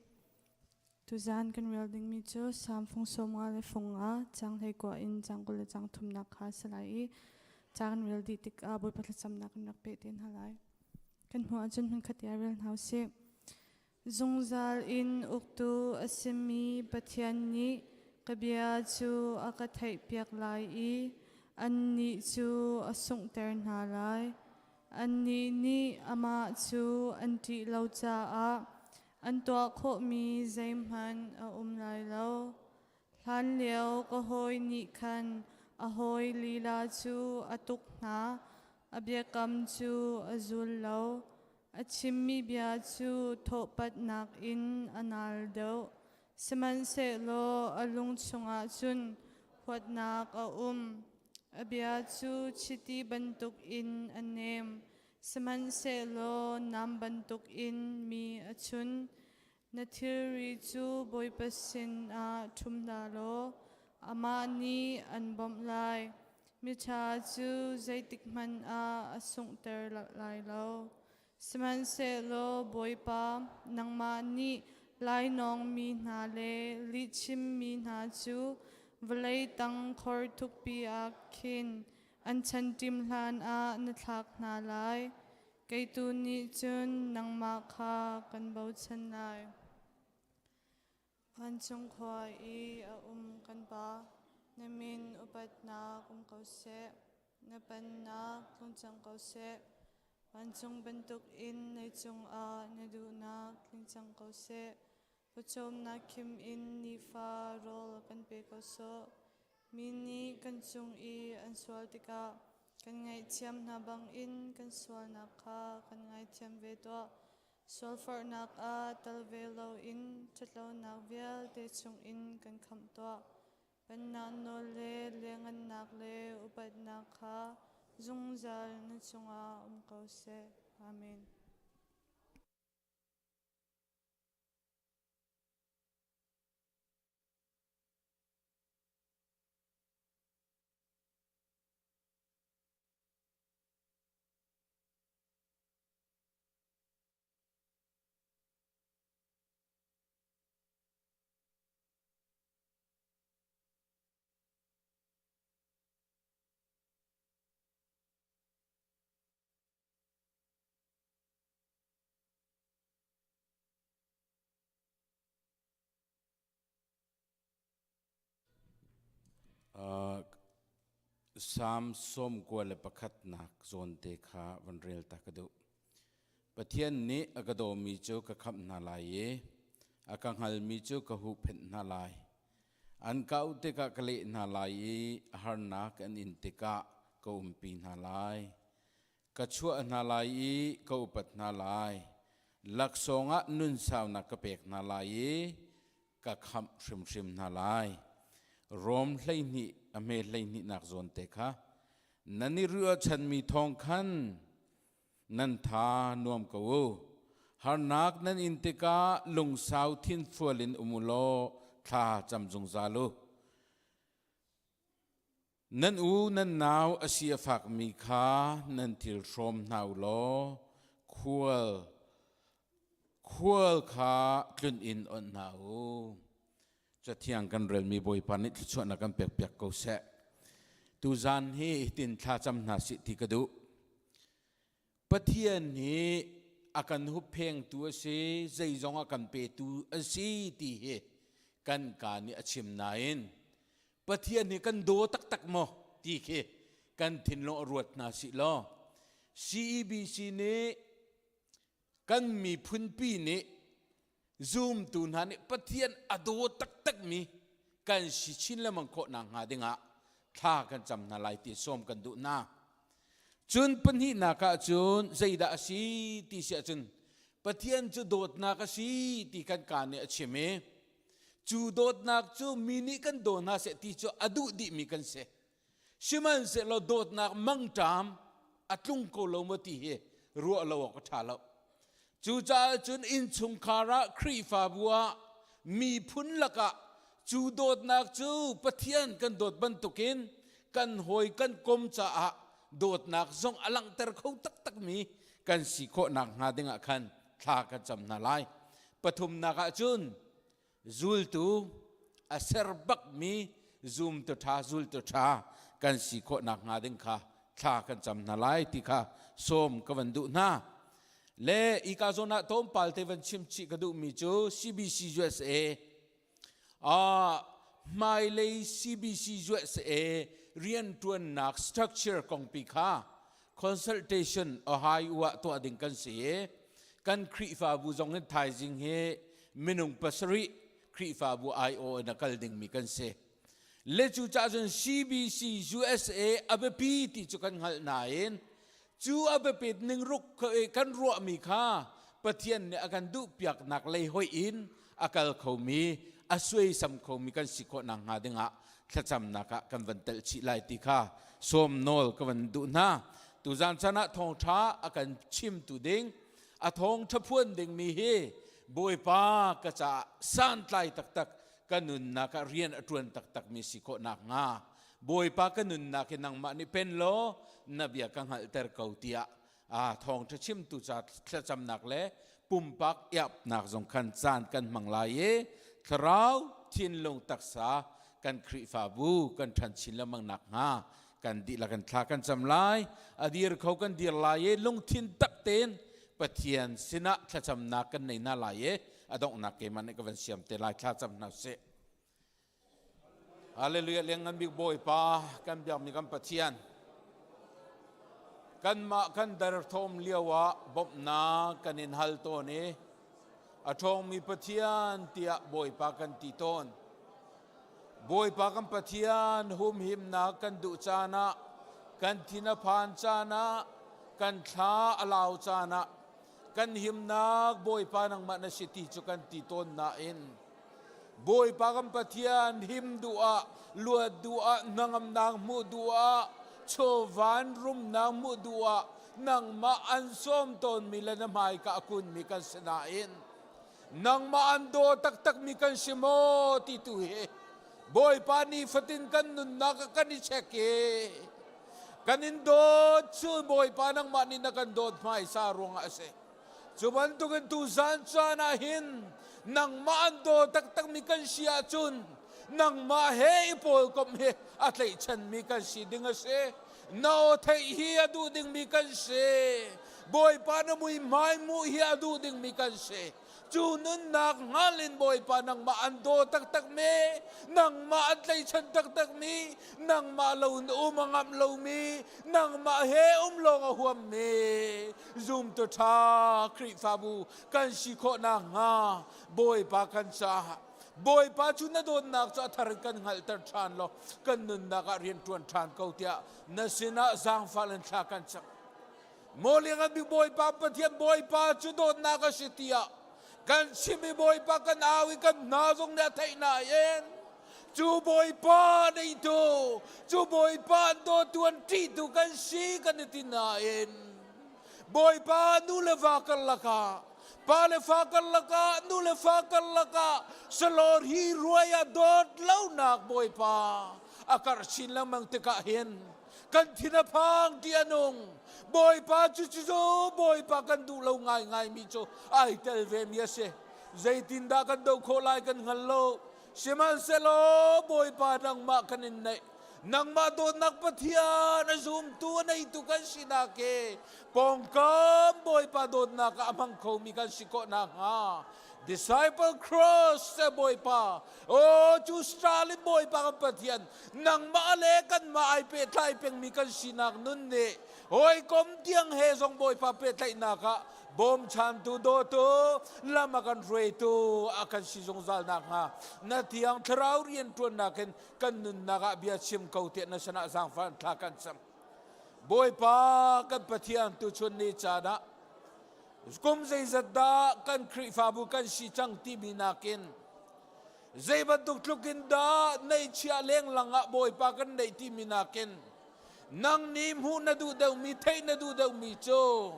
Tuzaan kan rel dingmi cu Salm fung 50 le fung nga, caang 19 in caang 20 le caang thumnak kha a si lai i ca kan rel dih tikah Bawipa thlacamnak kan rak peh te hna lai. Kan hmuh ahcun hmunkhat te ah rel hna u sih. Zungzal in uktu a simi Pathian nih ka bia cu a ka theihpiak lai i annih cu a sunghter hna lai. Annih nih amah cu an ṭih lo caah an tuah khawhmi zeihmanh a um lai lo. Hlanlio ka hawi nih khan a hawi lila cu a tuk hna, a biakam cu a zul lo. A chimmi bia cu thawhpatnak in a nal deuh. Sihmanhsehlaw a lung chungah cun huatnak a um. A bia cu chiti bantukin a nem, sihmanhsehlaw nam bantukin mi a chun. Na thilri cu Bawipa sinah ṭhum hna law amah nih an bawmh lai. Miṭha cu zeitikhmanh ah a sunghter lai lo. Sihmanhsehlaw Bawipa, nangmah nih Lainawng mi hna le lihchim mi hna cu vawlei tang khor thukpi ah khin an chanṭim hlan ah na thlak hna lai. Kei tu nih cun nangmah kha kan bochan lai. Vancung khua i a um kan Pa, na min upatnak um ko seh. Na pennak tlung cang ko seh. Vancung bantukin leicung ah na duhnak tling cang ko seh. Pawcawmnak khim in nifa rawl kan pe ko sawh. Mi nih kan cung i an sual tikah kan ngaihthiam hna bangin kan sualnak kha kan ngaithiam ve tuah. Sualforhnak ah tel ve loin ṭhatlonak vialte chungin kan khamh tuah. Pennak nawl le lianhngannak le upatnak kha zungzal na cungah um ko seh. Amen. Salm 91 nak zawnte kha van rel ta ka duh. Pathian nih a ka dawmi cu ka khamh hna lai i a ka hngalmi cu ka huhphenh hna lai. An ka auh tikah ka leh hna lai i harnak an in tikah ka umpi hna lai. Ka chuah hna lai i ka upat hna lai. Laksawng ah nunsaunak ka pek hna lai i ka khamh hrimhrim hna lai. Rom 12 a hme 12 nak zawn te kha nan i ruahchanmi thawng khan nan tha nuam ko u. Harnak nan in tikah lungsau thinfual in um u law thla cam zungzal u. Nan u nan nau a si a fakmi kha nan thil hrawm hna u law khual khual kha tlun in onh hna u. Cathiang kan relmi Bawipa nih thluachuahnak kan pekpiak ko seh. Tuzan hi hitin thlacam hna sih ti ka duh. Pathian hi a kan hupphengtu a si, zeizong a kan petu a si ti hi kan ka nih a chim nain Pathian hi kan daw taktak maw ti khi kan thinlung a ruat hna sih law CEBC nih kan miphunpi nih zumtu hna nih Pathian a daw taktakmi kan si chin lengmang khawh nakhnga dingah thla kan cam hna lai ti sawm kan duh hna. Cun pahnihnak ah cun zeidah a si ti si ahcun Pathian cu dawtnak a si ti kan kaa nih a chim i cu dawtnak cu mi nih kan daw hna seh ti cu a duh dihmi kan si. Sihmanhsehlaw dawtnak mangṭam a tlung ko lo maw ti hi ruah lo awk a ṭha lo. Cucaah cun innchungkhar ah Khrihfabu ah miphun lakah cu dawtnak cu Pathian kan dawt bantukin kan hawi kan kom caah dawtnak zong a langhter kho taktakmi kan si khawh nakhnga dingah khan thla kan cam hna lai. Pathumnak ah cun zultu a ser bakmi zumtu ṭha zultu ṭha kan si khawh nakhnga ding kha thla kan cam hna lai ti kha sawm ka van duh hna. Le ika zawn ah tlawmpal te van chim chih ka duhmi cu CBC USA hmailei CBC USA rianṭuannak structure kongpi kha consultation Ohio ah tuah ding kan si i kan Khrihfabu zong in thaizing hi minung pasarih Khrihfabu aiawh in a kal dingmi kan si. Le cu cah cun CBC USA a biapi ti cu kan hngalh nain cu a biapit ning ruk kan ruahmi kha Pathian nih a kan duhpiaknak lei hoih in a kal khomi a suaisam khomi kan si khawh nakhnga dingah thlacamnak ah kan van telh chih lai ti kha sawm nawl ka van duh hna. Tuzan chan ah thawngṭha a kan chimtu ding a thawngṭha phuan dingmi hi Bawipa ka caah santlai taktak ka nunnak ah rian a ṭuan taktakmi si khawh nakhnga Bawipa ka nunnak hi nangmah nih pen law na bia ka hngalhter ko tiah thawngṭha chimtu ca thlacamnak le pumpak iapnak zong khan caan kan hmang lai i thlarau thinlung taksa kan Khrihfabu kan ṭhan chin lengmang nakhnga kan dihlak in thla kan cam lai. A dir kho kan dir lai i lungthin tak tein Pathian sinah thlacamnak kan nei hna lai i a donghnak keimah nih ka van siam te lai. Thla cam hna usih. Hallelujah. Lianngan bik Bawipa, kan biakmi kan Pathian, kanmah kan derthawm lio ah bawmhnak kan in hal tawn i a ṭhawngmi Pathian tiah Bawipa kan ti tawn. Bawipa kan Pathian, humhimnak kan duh caan ah, kan thin a phan caan ah, kan thla a lau caan ah, kan himnak Bawipa nangmah na si ti cu kan ti tawn nain Bawipa kan Pathian, him duh ah, luat duh ah, hnangamnak hmuh duh ah, chawvan rumnak hmuh duh ah, nangmah an sawm tawnmi le na hmaika a kunmi kan si nain nangmah an daw taktakmi kan si maw ti tu hi Bawipa nifatin kan nunnak ah kan i check i kan in dawt cu Bawipa nangmah nih na kan dawt hmaisa ruangah a si. Cu bantukin tuzan caan ah hin nangmah an daw taktakmi kan si ahcun nangmah he i pawlkomh hi a tlaihchanmi kan si ding a si. Na aw theih hi a duh dingmi kan si. Bawipa na muihmai hmuh hi a duh dingmi kan si. Cu nunnak hngal in Bawipa nangmah an daw taktakmi, nangmah an tlaihchan taktakmi, nangmah lo in um a ngamh lomi, nangmah he um lawng a huammi, zumtu ṭha Khrihfabu kan si khawh nakhnga Bawipa kan caah Bawipa cu na dawtnak cu a thar in kan hngalhter ṭhan law kan nunnak ah rian ṭuan ṭhan ko tiah na sinah zaangfah in thla kan cam. Maw liangngan bik Bawipa Pathian, Bawipa cu dawtnak a si tiah kan chim i Bawipa kan au i kan hna zong nih a theih nain cu Bawipa neitu, cu Bawipa an dawtu, an ṭihtu kan si kan i ti nain Bawipa nu le va karlak ah, pa le fa karlak ah, nu le fa karlak ah salawr hi ruai ah dawt lonak Bawipa a karh chin lengmang tikah hin kan thin a phang ti a nung. Bawipa cu cu Bawipa kan duh lo ngaingai mi cu ai tel ve mi a si. Zeitindah kan doh khawh lai kan hngal lo. Sihmanhsehlaw Bawipa nangmah kan in neih. Nangmah dawtnak Pathian a zumtu a neitu kan sinak he pawngkam Bawipa dawtnak ah a hmang khomi kan si khawh nakhnga Disciple Cross se Bawipa, oh cu Stalin Bawipa kan Pathian, nangmah le kanmah ai pehtlai pengmi kan sinak nun nih hawikom tiang he zong Bawipa pehtlaihnak ah bawmchantu dawtu lam a kan hruaitu a kan si zungzal nakhnga na thiang thlarau rianṭuannak in kan nunnak ah bia chim ko tiah na sinah zaangfah thla kan cam. Bawipa kan Pathian, tuchun ni caan ah kum zeizat dah kan Khrihfabu kan si cang timi nakin zei bantuk tluk in dah neihchiah lenglang ah Bawipa kan neih timi nakin nang nih hmuh na duh deuhmi, theih na duh deuhmi cu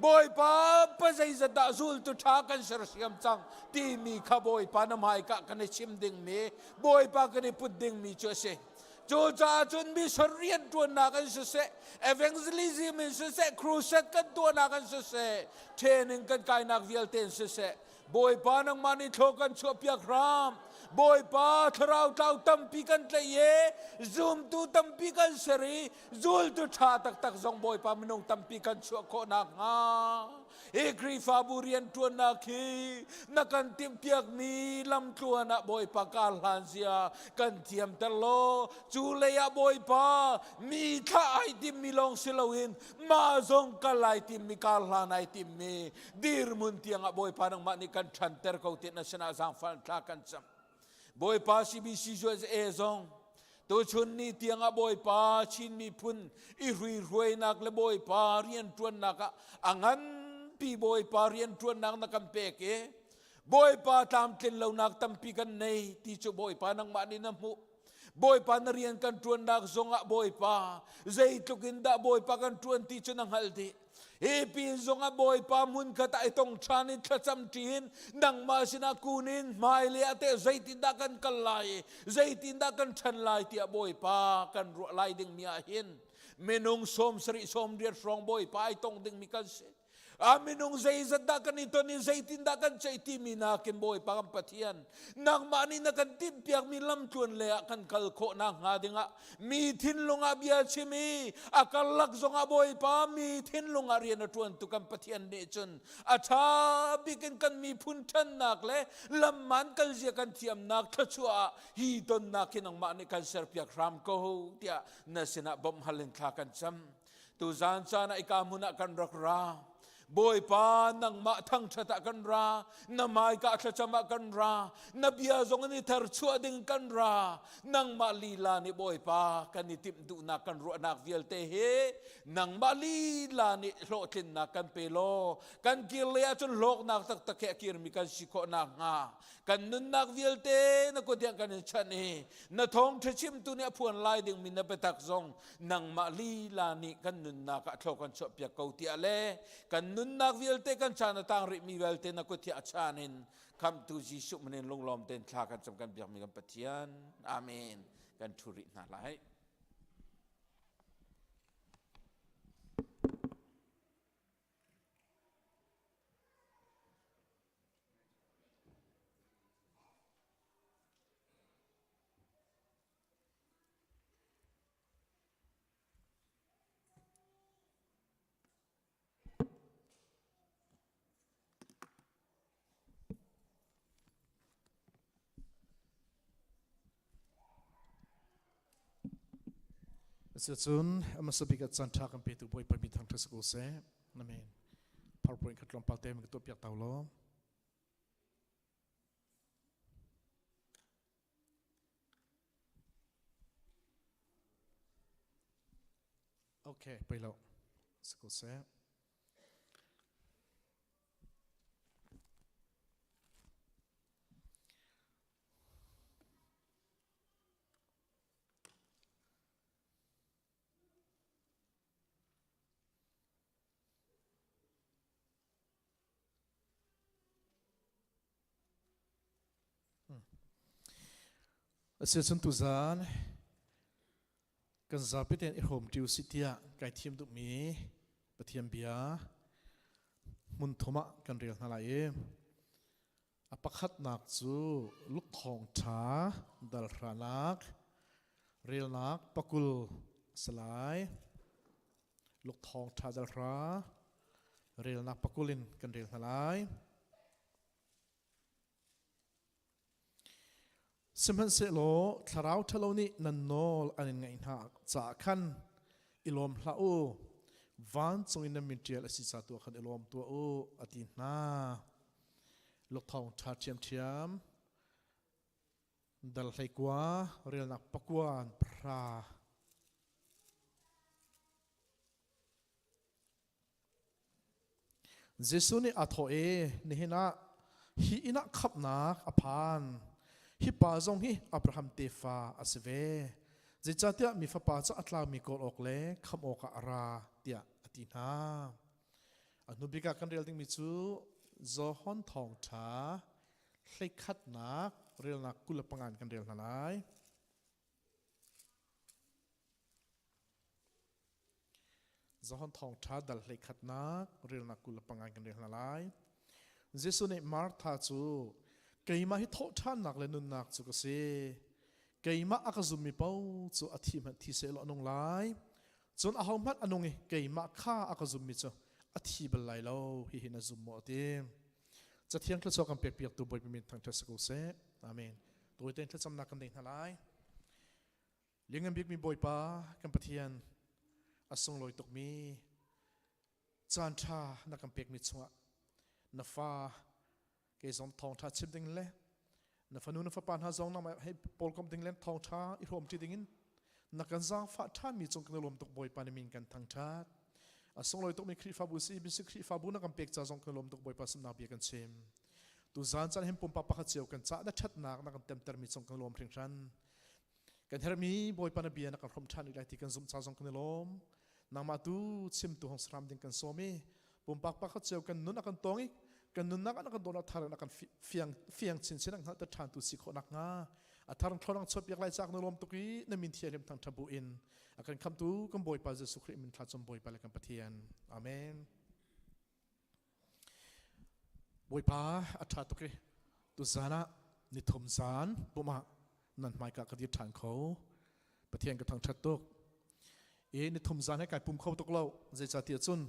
Bawipa pa zeizat dah zultu ṭha kan sersiam cang timi kha Bawipa na hmaika kan i chim dingmi, Bawipa kan i put dingmi cu a si. Cucaah cun mission rianṭuannak in siseh, evangelism in siseh, crusade kan tuahnak in siseh, training kan kainak vialte in siseh, Bawipa nangmah nih thlaw kan chuahpiak hram. Bawipa thlarau tlau tampi kan tlaih i zumtu tampi kan ser i zultu ṭha taktak zong Bawipa minung tampi kan chuah khawh nakhnga hi Khrihfabu rianṭuannak hi na kan timhpiakmi lamtluan ah Bawipa kar hlan zia kan thiamter law cu lei ah Bawipa mi thlah ai timmi lawng si loin mah zong kal ai timmi, kar hlan ai timmi dirhmun tiangah Bawipa nangmah nih kan ṭhanter ko tiah na sinah zaangfah thla kan cam. Bawipa CBC USA zong tuchun ni tiangah Bawipa Chin miphun i hruihruainak le Bawipa rianṭuannak ah a nganpi Bawipa rianṭuannak na kan pek i Bawipa tlamtlin lonak tampi kan nei ti cu Bawipa nangmah nih na hmuh. Bawipa na rian kan ṭuannak zongah Bawipa zeitluk in dah Bawipa kan ṭuan ti cu na hngalh dih. Hi pin zongah Bawipa hmun khat ah i tong ṭhan in thlacam ṭin nangmah sinah kun in hmailei ah teh zeitindah kan kal lai i zeitindah kan ṭhan lai tiah Bawipa kan ruah lai dingmi ah hin minung 70 80 hrawng Bawipa ai tong dingmi kan si. A minung zeizat dah kan i ton i zeitindah kan ceih timi nakin Bawipa kan Pathian nangmah nih na kan timhpiakmi lamtluan le ah kan kal khawh nakhnga dingah mi thinlung ah bia chim i a karlak zongah Bawipa mi thinlung ah rian a ṭuantu kan Pathian nih cun a ṭha bik in kan miphun ṭhannak le lamman kalzia kan thiamnak thluachuah ah hi tonnak hi nangmah nih kan serpiak hram ko tiah na sinah bawmh hal in thla kan cam. Tuzaan caan ah ika hmun ah kan rak ra. Bawipa nangmah thangṭhat ah kan ra, na hmaika thlacam ah kan ra, na bia zong in i tharchuah ding kan ra. Nangmah lila nih Bawipa kan i timh duhnak kan ruahnak vialte hi nangmah lila nih hlawhtlinnak kan pe law kan kir lei ahcun hlawknak taktak he a kirmi kan si khawh nakhnga kan nunnak vialte na kut tiang kan in chanh i na thawngṭha chimtu nih a phuan lai dingmi na biatak zong nangmah lila nih kan nunnak ah thlo kan chuahpiak ko tiah le kan nunnak vialte kan caan a tang rihmi vialte na kut hi a chaan in khamtu Jesuh min in lunglawm tein thla kan cam kan biakmi kan Pathian. Amen. Kan ṭhu rih hna lai. Cucun a hmasa bik ah caanṭha kan petu Bawipa mi thangṭhat si ko seh. Amen. PowerPoint kha tlawmpal te ka tuahpiak ta law. Okay, pei lo. Si ko seh. Asiahcun tuzaan kan zapi tein i hrawm ṭi usih tiah kai thim duhmi Pathian bia hmun thum ah kan rel hna lai i a pakhatnak cu lukthawng ṭha dalhranak relnak pakul a si lai. Lukthawng ṭha dalhra relnak pakul in kan rel hna lai. Sihmanhsehlaw thlarau ṭhalo nih nan nawl an in ngaih hna caah khan i lawm hlah u, vancung in nan min ṭial a si ca tu ah khan i lawm tuah u, a ti hna. Lukthawng ṭha ṭhiamṭhiam, dal 19, relnak pakua an pahra. Jesuh nih aa thawh i nihin ah hi inn ah khamhnak a phan. Hi pa zong hi Abraham tefa a si ve. Zeicahtiah mi fapa cu a tlaumi kawl awk le khamh awkah a ra tiah a ti hna. A hnubik ah kan rel dingmi cu Johan thawngṭha hleikhatnak relnak 25 in kan rel hna lai. Johan thawngṭha dal hleikhatnak relnak 25 kan rel hna lai. Jesuh nih Martha cu keimah hi thawhṭhannak le nunnak cu ka si. Keimah a ka zummi paoh cu a thi hmanh thi sehlaw a nung lai. Cun ahohmanh a nung i keimah kha a ka zummi cu a thi bal lai lo. Hihi na zum maw? a ti. Cathiang thluachuah kan pekpiaktu Bawipa min thangṭhat si ko seh. Amen. Tawi tein thlacamnak kan nei hna lai. Lianngan bikmi Bawipa kan Pathian a sunglawi tukmi caan ṭha na kan pekmi chungah na fa kei zong thawngṭha chim ding le na fanu na fapa hna zong nangmah hei pawlkomh ding le thawngṭha i hrawmṭi dingin na kan zaangfah ṭhanmi cung kan i lawm tuk Bawipa na min kan thangṭhat. A sunglawi tukmi Khrihfabu si bisi Khrihfabu na kan pek ca zong kan lawm tuk Bawipa sinnak bia kan chim. Tuzaan caan hin pumpak pakhat cio kan cah na ṭhatnak na kan temtermi cung kan lawm hringhran. Kan herhmi Bawipa na bia na kan hrawm ṭhan rih lai ti kan zumh ca zong kan i lawm. Nangmah tu chimtu hong saram ding kan sawm i pumpak pakhat cio kan nun a kan tawng i kan nunnak ah na kan dawtnak thar in a kan fiang fiang chinchin a hngalhter ṭhan tu si khawh nakhnga a thar thlorang chuahpiak lai caak na lawm tuk i na min thianghlim thangṭha bu in a kan khamtu kan Bawipa Jesuh Khrih min thla cum Bawipa le kan Pathian. Amen. Bawipa a ṭha tuk i tuzan ah nithum zan pumh ah nan hmaika ka dir ṭhan kho. Pathian ka thangṭhat tuk. I nithum zan he kai pum kho tuk lo. Zeicahtiah cun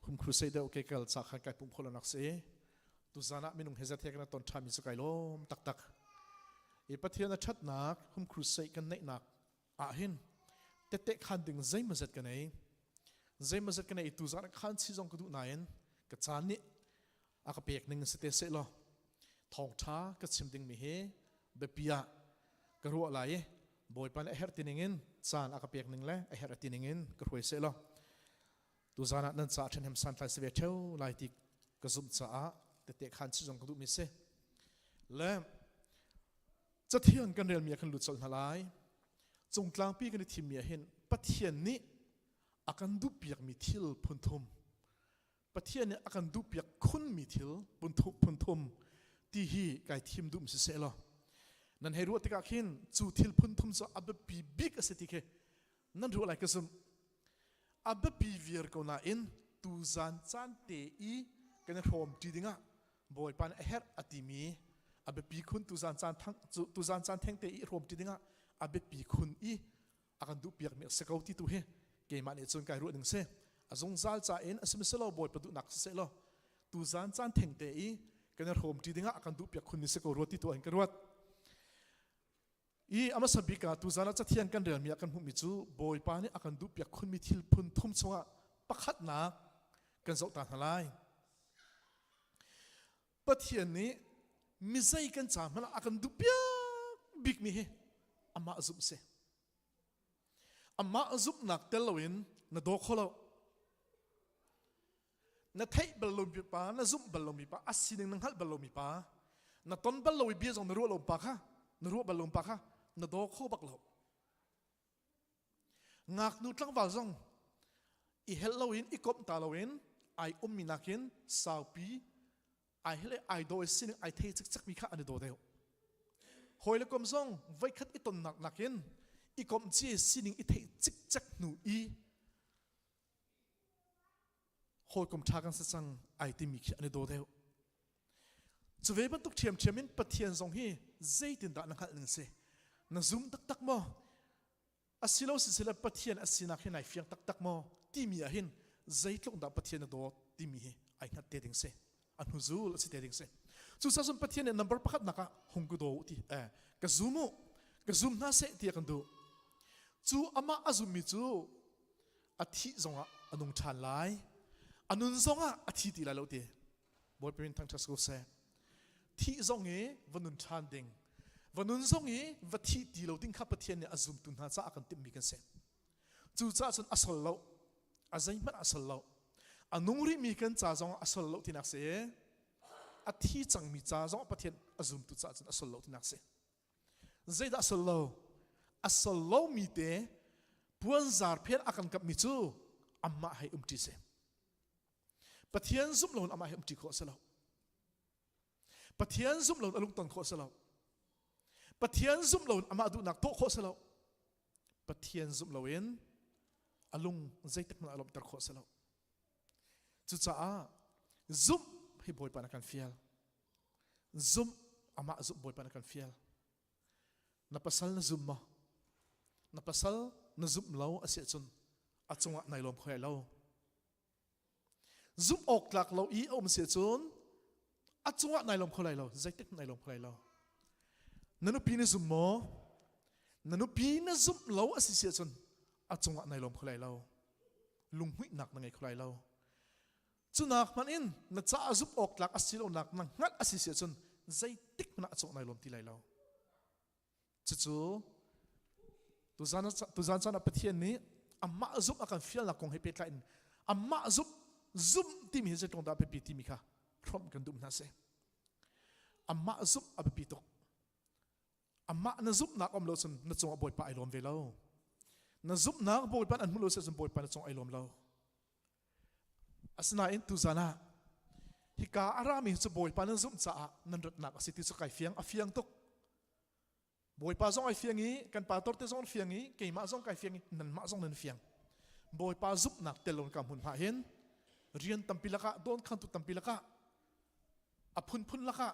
hum crusade deuh ke kal ca khan kai pum kho lo nak si. Tuzan ah minung he zat he kan ton ṭhanmi cu kai lawm taktak. I Pathian a ṭhatnak hum crusade kan neihnak ah hin tette khan ding zeimawzat ka nei. Zeimawzat ka nei i tuzan ah khan chi zong ka duh nain ka caan nih a ka pek ning si te seh law thawngṭha ka chim dingmi hi biapi ah ka ruah lai i Bawipa nih a herh ti ningin caan a ka pek ning le a herh ti ningin ka hruai seh law tuzan ah nan caah ṭhahnem santlai si ve ṭheo lai ti ka zumh caah tete khan chi zong ka duhmi si le cathiang kan relmi ah kan lut colh hna lai cungtlangpi kan i thimmi ah hin Pathian nih a kan duhpiakmi thil phunthum Pathian nih a kan duhpiak khunmi thil phunthum ti hi kai thim duh si seh law nan hei ruah tikah khin cu thil phunthum cu a biapi bik a si ti khi nan ruah lai ka zumh. A biapi viar ko nain tuzan caan te i kan i hrawm ṭi dingah Bawipa nih a herh a timi a biapi khun tuzan caan thang tuzan caan theng te i hrawm ṭi dingah a biapi khun i a kan duhpiakmi a si ko ti tu hi keimah nih cun kai ruah ning si. A zungzal ca in a si lo Bawipa duhnak siseh law tuzan caan theng te i kan i hrawm ṭi dingah a kan duhpiak khun ni si ko rua ti tu in ka ruat. I a hmasa bik ah tuzan ah cathiang kan relmi ah kan hmuhmi cu Bawipa nih a kan duhpiak khunmi thil phun thum chungah pakhatnak kan zoh ta hna lai. Pathian nih mizei kan ca hmanh ah a kan duhpiak bikmi hi amah zumh si. Amah zumhnak tel loin na daw kho lo. Na theih bal lomi pa, na zumh bal lomi pa, a sining na hngalh bal lomi pa, na ton bal lo i bia zong na ruah lo pa kha, na ruah bal lo pa kha na daw kho bak lo. Ngaknu tlangval zong i helh loin i komh ta loin ai ummi nakin saupi ai helh i ai daw i sining ai thei cikcekmi kha an i daw deuh. Hawi le kom zong voikhat i tonnak nakin i komh ci sining i theih cikcek hnu i hawikom ṭha kan si cang ai timi khi an i daw deuh. Cu ve bantuk ṭhiamṭhiam in Pathian zong hi zeitindah na hngalh ning si? Na zum taktak maw? Asilo sisile Pathian a sinak hi nai fiang taktak maw? Timi ah hin zeitluk dah Pathian na dawt timi hi ai hngat te ding si. A hnuzul a si te ding si. Cucaah cun Pathian nih number pakhat nak ah hung ka daw ti eh ka zum u ka zum hna seh ti a kan duh. Cu amah a zummi cu a thih zongah a nung ṭhan lai a nun zongah a thi ti lai lo ti Bawipa min thangṭhat si ko seh thih zong i va nun ṭhan ding va nun zong i va thih ti lo ding kha Pathian nih a zumtu hna caah kan timhmi kan si cucaah cun a sol lo a zeihmanh a sol lo a nung rihmi kan ca zong a sol lo tinak si a thi cangmi ca zong Pathian a zumtu caah cun a sol lo tinak si Zeidah a sol lo? A sol lomi te puanzar phen a kan kapmi cu amah hei umṭi si. Pathian zumh loin amah hei umṭi khawh a si lo. Pathian zumh loin a lungton khawh a si lo. Pathian zumh loin amah duhnak tuah khawh a si lo. Pathian zumh loin a lung zeitik hmanh a lawmhter khawh a si lo. Cucaah zumh hi Bawipa na kan fial. Zumh amah zumh Bawipa na kan fial. Na pasal na zum maw? Na pasal na zumh lo a si ahcun a cungah nai lawm kho lo. Zumh awk tlak lo i a um si ahcun a cungah nai lawm kho lai lo. Zeitik nai lawm kho lai lo. Na nupi na zum maw? Na nupi na zumh lo a si si ahcun a cungah nai lawm kho lai lo. Lunghmuihnak na ngei kho lai lo. Cunak hmanh in na caah zumh awk tlak a si lonak na hngalh a si si ahcun zeitik hmanh ah a cawh nai lawm ti lai lo. Cucu tuzan tuzan caan ah Pathian nih amah zumh a kan fialnak kong he pehtlai in amah zumh zumh timi hi zeitluk dah biapi timi kha hrawmh kan duh hna si. Amah zumh a biapi tuk. Amah na zumhnak um lo cun na cungah Bawipa ai lawm ve lo. Na zumhnak Bawipa an hmuh lo si cun Bawipa na cung ai lawm lo. Asinain tuzan ah hika a rami cu Bawipa nan zumh caah nan ratnak a si ti cu kai fiang a fiang tuk. Bawipa zong ai fiang i kan pastor te zong an fiang i keimah zong kai fiang i nanmah zong nan fiang. Bawipa zumhnak tel lo ka hmun hna hin rian tampi lakah dawnkhantu tampi lakah. A phunphun lakah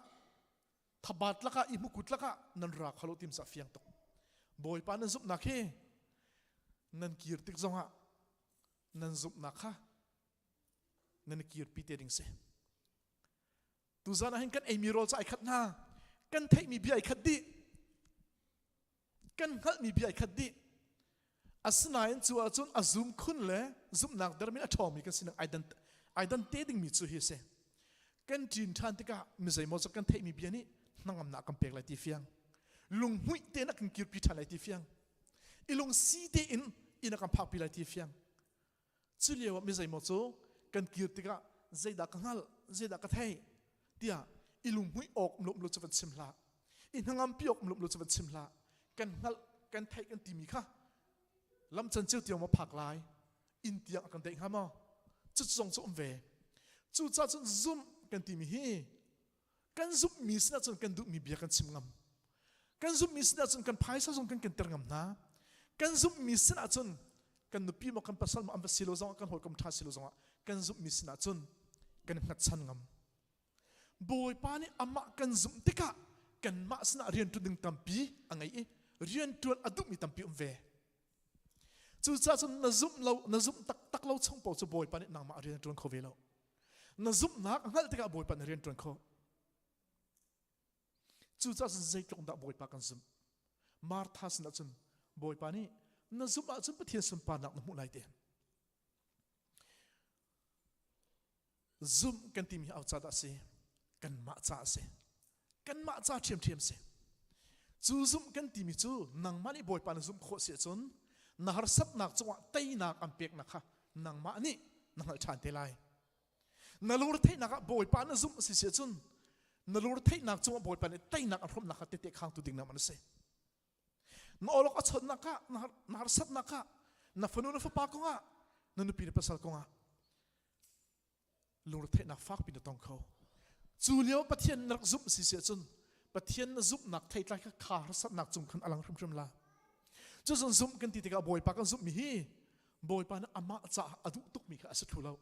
thabat lakah i hmukut lakah nan ra khalo tim sa fiang tuk. Bawipa nan zumhnak hi nan kir tik zongah nan zumhnak kha nan kirpi te ding si. Tuzan ah hin kan eimi rawl ca ai khat hna. Kan theihmi bia ai khat dih. Kan hngalhmi bia ai khat dih. Asinain cu ahcun a zum khun le zumhnak dermin a ṭhawngmi kan sinak ai dan ai dan te dingmi cu hi a si. Kan ṭin ṭhan tikah mi zeimaw cu kan theihmi bia nih hnangamnak kan pek lai ti fiang. Lunghmuih tein a kan kirpi ṭhan lai ti fiang. I lungsi tein inn a kan phakpi lai ti fiang. Cu lio ah mi zeimaw cu kan kir tikah zeidah ka hngalh, zeidah ka theih tiah i lunghmuih awk um lo cu van chim hlah. I hnangampi awk um lo cu van chim hlah. Kan hngalh, kan theih kan timi kha lam can cio tiang maw phak lai, inn tiang a kan deih hnga maw? Cu zong cu um ve. Cucaah cun zumh kan timi hi kan zumhmi sinah cun kan duhmi bia kan chim ngam. Kan zumhmi sinah cun kan phaisa zong kan kenter ngam hna. Kan zumhmi sinah cun kan nupi maw kan pasal maw an va si lo zongah kan hawikom ṭha si lo zongah kan zumhmi sinah cun kan hngatchan ngam. Bawipa nih amah kan zumh tikah kanmah sinah rianṭuan ding tampi a ngei i rianṭuan a duhmi tampi um ve. Cucaah cun na zumh lo na zumh taktak lo chung paoh cu Bawipa nih nangmah rian a ṭuan kho ve lo. Na zumhnak a hngalh tikah Bawipa nih rian ṭuan kho. Cucaah cun zeitluk dah Bawipa kan zumh. Martha sinah cun Bawipa nih na zumh ahcun Pathian sunparnak na hmuh lai te. Zumh kan timi hi au ca dah si? Kanmah ca a si. Kanmah ca ṭhiamṭhiam si. Cu zumh kan timi cu nangmah nih Bawipa na zumh khawh si ahcun na harsatnak cungah teinak an peknak kha nangmah nih na hngalh ṭhan te lai. Na lungretheihnak ah Bawipa na zumh a si si ahcun na lungretheihnak cungah Bawipa nih teinak an hrawmnak kha tehte khangtu ding nangmah na si. Na awlok a chawnhnak ah, na harsatnak ah, na fanu na fapa kongah, na nupi na pasal kongah lungretheihnak fakpi na tong kho. Cu lio Pathian na rak zumh si si ahcun Pathian na zumhnak theitlai kha kha harsatnak cung khan a lang hrimhrim la. Cucun zumh kan ti tikah Bawipa kan zumhmi hi Bawipa nih amah caah a duh tukmi kha a si thlu lo.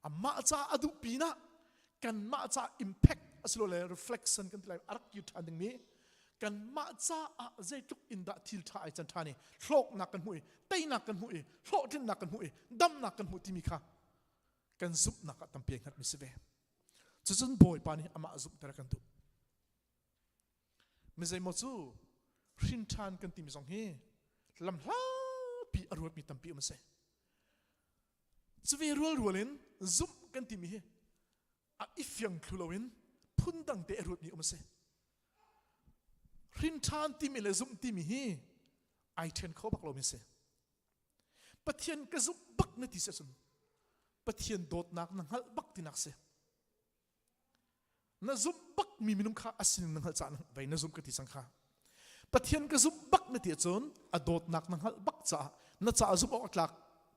Amah caah a duh pinah kanmah caah impact asilole reflection kan ti lai a rak kir ṭhan dingmi kanmah caah zeitluk in dah thil ṭha ai can ṭhan i hlawknak kan hmuh i teinak kan hmuh i hlawhtlinnak kan hmuh i damnak kan hmuh timi kha kan zumhnak ah tampi ai hngatmi si ve. Cucun Bawipa nih amah zumhter a kan duh. Mi zeimaw cu hrin ṭhan kan timi zong hi lamhlapi a ruatmi tampi um a si. Cuve rualrual in zumh kan timi hi a i fiang thlu loin phundang te a ruatmi um a si. Hrin ṭhan timi le zumh timi hi ai ṭhen kho bak lomi a si. Pathian ka zumh bak na ti si ahcun Pathian dawtnak na hngalh bak tinak si. Na zumh bak mi minung kha a sining na hngalh caah vei na zumh ka ti cang kha. Pathian ka zumh bak na ti ahcun a dawtnak na hngalh bak caah na caah zumh awk a tlak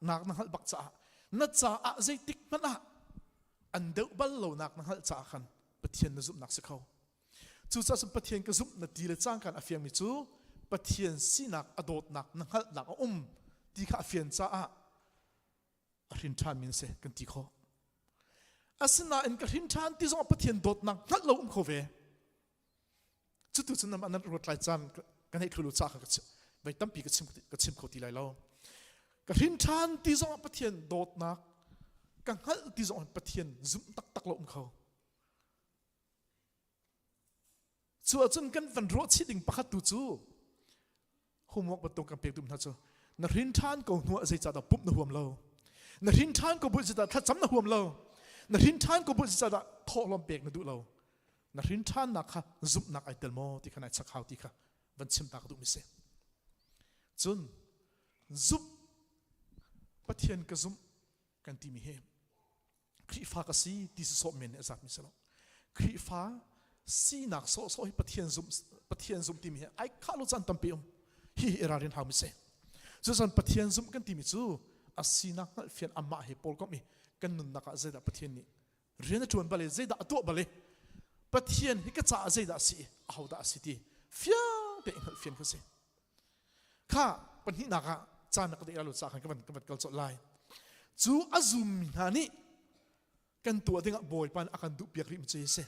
nak na hngalh bak caah na caah zeitik hmanh ah an deuh bal lonak na hngalh caah khan Pathian na zumhnak si kho. Cucaah cun Pathian ka zumh na ti le cangkan a fiangmi cu Pathian sinak a dawtnak na hngalhnak a um ti kha a fian caah a hrin ṭhanmi na si kan ti khawh. Asinain ka hrin ṭhan ti zongah Pathian dawtnak hngalh lo um kho ve. Cutu cun nan nan ruat lai caan kan hei thlu ca kha voi tampi ka chim ka chim kho ti lai lo. Ka hrin ṭhan ti zongah Pathian dawtnak ka hngalh ti zongah Pathian zumh taktak lo um kho. Cu ahcun kan van ruah chih ding pakhat tu cu homework bantuk kan pek duh hna cu na hrin ṭhan ko hnu ah zeicahdah pumh na huam lo na hrin ṭhan ko bu zeicahdah thlacam na huam lo na hrin ṭhan ko bu zeicahdah thawhlawm pek na duh lo na hrin ṭhannak kha zumhnak ai tel maw ti kha nai chak hau ti kha van chim ta ka duhmi si cun zumh Pathian ka zumh kan timi hi Khrihfa ka si ti sawsawh men nih a zatmi si lo. Khrihfa sinak sawhsawh hi Pathian zumh Pathian zumh timi hi ai khah lo caan tampi um. Hi hi ralrin haumi si. Cucun Pathian zumh kan timi cu a sinak hngalhfian amah he pawl komh i kan nunnak ah zeidah Pathian nih rian a ṭuan bal i zeidah a tuah bal i Pathian hi ka caah zeidah a si i ahodah a si ti fiang tein hngalhfian kha si. Kha pahnihnak ah caan na ka deh lo ca khan ka van ka van kal colh lai. Cu a zummi hna nih kan tuah dingah Bawipa nih a kan duhpiak rih mi cu hi si.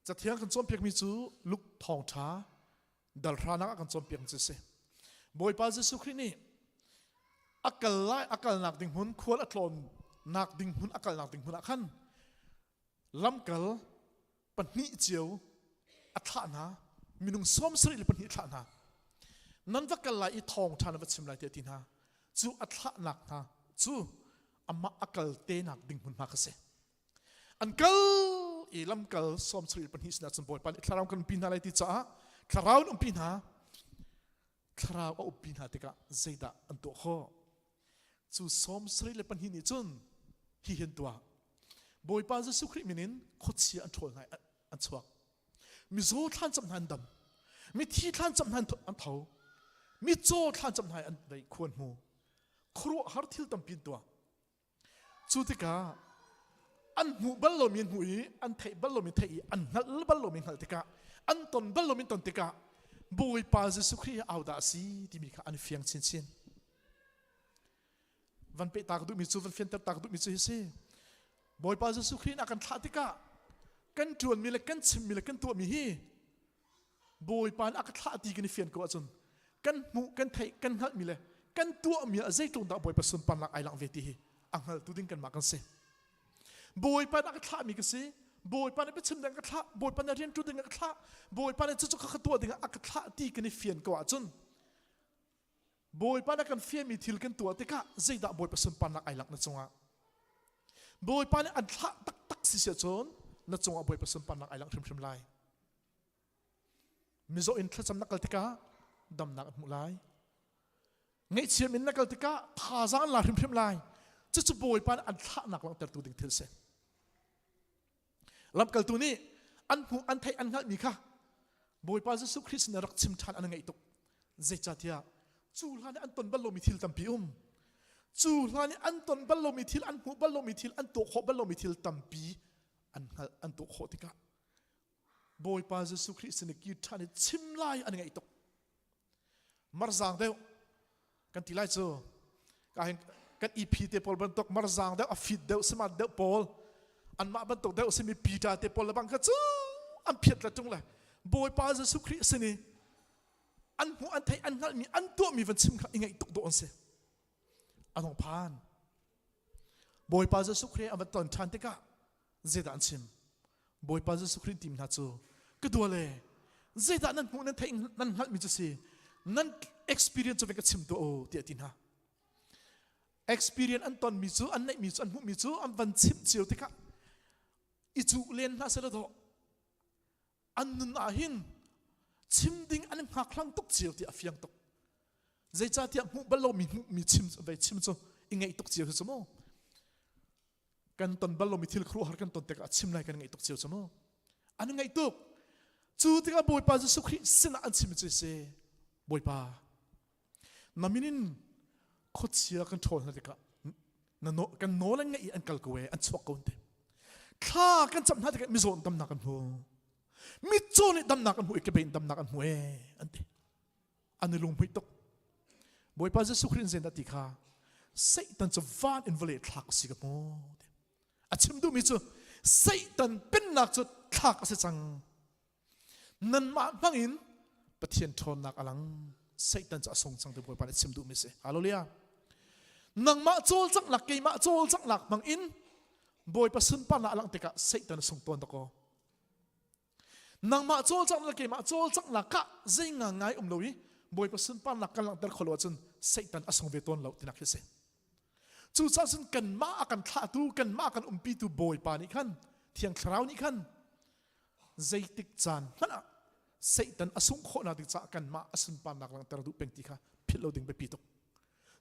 Cathiang kan cawnpiakmi cu Luke thawngṭha dal hranak ah kan cawnpiak cu si. Bawipa Jesuh Khrih nih a kal lai a kalnak ding hmun khual a tlawnnak ding hmun a kalnak ding hmun ah khan lamkal pahnih cio a thlah hna minung 74 thlah hna nan va kal lai i thawngṭha na va chim lai tiah ti hna cu a thlahnak hna cu amah a kal tenak ding hmun hna kha si An kal i lamkal 72 sinah cun Bawipa nih thlarau kan umpi hna lai ti caah thlarau an umpi hna. Thlarau a umpi hna tikah zeidah an tuah khawh? Cu 74 nih cun hi hin tuah. Bawipa Jesuh Khrih min in khuachia an ṭhawl hna i an chuak. Mizaw thlancam hna an dam. Mithi thlancam hna an tho. Micaw thlancam hna an vei khuan hmu. Khuaruahhar thil tampi an tuah. Cu tikah an hmuh bal lomi an hmuh i an theih bal lomi theih i an hngalh bal lomi hngalh tikah an ton bal lomi ton tikah Bawipa Jesuh Khrih hi ahodah a si timi kha an fiang chinchin. Van peh ta ka duhmi cu van fianter ta ka duhmi cu hi si. Bawipa Jesuh Khrih a kan thlah tikah kan ṭuanmi le kan chimmi le kan tuahmi hi Bawipa nih a ka thlah ti kan i fian ko ahcun kan hmuh kan theih kan hngalhmi le kan tuahmi ah zeitluk dah Bawipa sunparnak ai langh ve ti hi a hngaltu ding kanmah kan si. Bawipa nih a ka thlahmi ka si. Bawipa nih biachim ding a ka thlah. Bawipa nih rianṭuan ding a ka thlah. Bawipa nih cucu ka tuah ding ah a ka thlah ti kan i fian ko ahcun Bawipa nih a kan fianmi thil kan tuah tikah zeidah Bawipa sunparnak ai langh na cungah? Bawipa nih an thlah taktak si si ahcun na cungah Bawipa sunparnak ai langh hrimhrim lai. Mizaw in thlacam na kal tikah damnak an hmuh lai. Ngaihchiam in na kal tikah thazaang an la hrimhrim lai. Cucu Bawipa nih an thlahnak langhtertu ding thil si. Lamkaltu nih an hmuh an theih an hngalhmi kha Bawipa Jesuh Khrih sin rak chim ṭhan an ngaih tuk. Zeicahtiah cu hlan i an ton bal lomi thil tampi um. Cu hlan i an ton bal lomi thil, an hmuh bal lomi thil, an tuah khawh bal lomi thil tampi an hngalh an tuah khawh tikah Bawipa Jesuh Khrih sin i kir ṭhan i chim lai an ngaih tuk. Marzang deuh kan ti lai cu ka hin kan EP te pawl bantuk marzang deuh a fit deuh smart deuh pawl anmah bantuk deuh simi Peter te pawl le bang kha cu an phiat le ṭung le Bawipa Jesuh Khrih sin i an hmuh an theih an hngalhmi an tuahmi van chim kha i ngaih tuk dawh an si. An hong phan. Bawipa Jesuh Khrih an va ton ṭhan tikah zeidah an chim? Bawipa Jesuh Khrih tim hna cu ka dua le zeidah nan hmuh nan theih nan hngalhmi cu si nan experience cu ka chim tuah u tiah ti hna. Experience an tonmi cu an neihmi cu an hmuhmi cu an van chimh cio tikah i cuh len hna seh dawh an nun ah hin chim ding an hngak tuk cio ti a fiang tuk zeicahtiah hmuh bal lomi hmuhmi chim vei chim cu i ngaih tuk cio cu mu kan ton bal lomi thil khuaruahhar kan ton tikah chim lai kan ngaih tuk cio cu mu an ngaih tuk cu tikah Bawipa Jesuh Khrih sinah an chim cu si Bawipa na min in khuachia kan ṭhawl hna tikah na kan nawl an ngaih i an kal ko e an chuak ko te thla kan camh hna tikah mizaw damnak an hmu mitcaw nih damnak an hmu i kebei in damnak an hmu e an ti an i lunghmuih tuk Bawipa Jesuh Khrih in dah ti kha Satan cu van in vawlei thlak si ka hmu a chim duhmi cu Satan pennak cu thlak a si cang Nanmah hmangin Pathian ṭhawnnak a lang. Satan cu a sung cang ti Bawipa nih chim duhmi si. Hallelujah. Nangmah cawlcanghnak keimah cawlcanghnak hmangin Bawipa sunparnak a langh tikah Satan a sung tawn dakaw. Nangmah cawlcanghnak keimah cawlcanghnak ah zei ngai um lo i Bawipa sunparnak kan langhter kho lo ahcun Satan a sung ve tawn lo tinak hi si. Cucaah cun kanmah a kan thlahtu, kanmah a kan umpitu Bawipa nih khan, Thiang Thlarau nih khan zeitik caan hmanh ah Satan a sungh khawhnak ding caah kanmah a sunparnak langhter duh peng ti kha philh lo ding biapi tuk.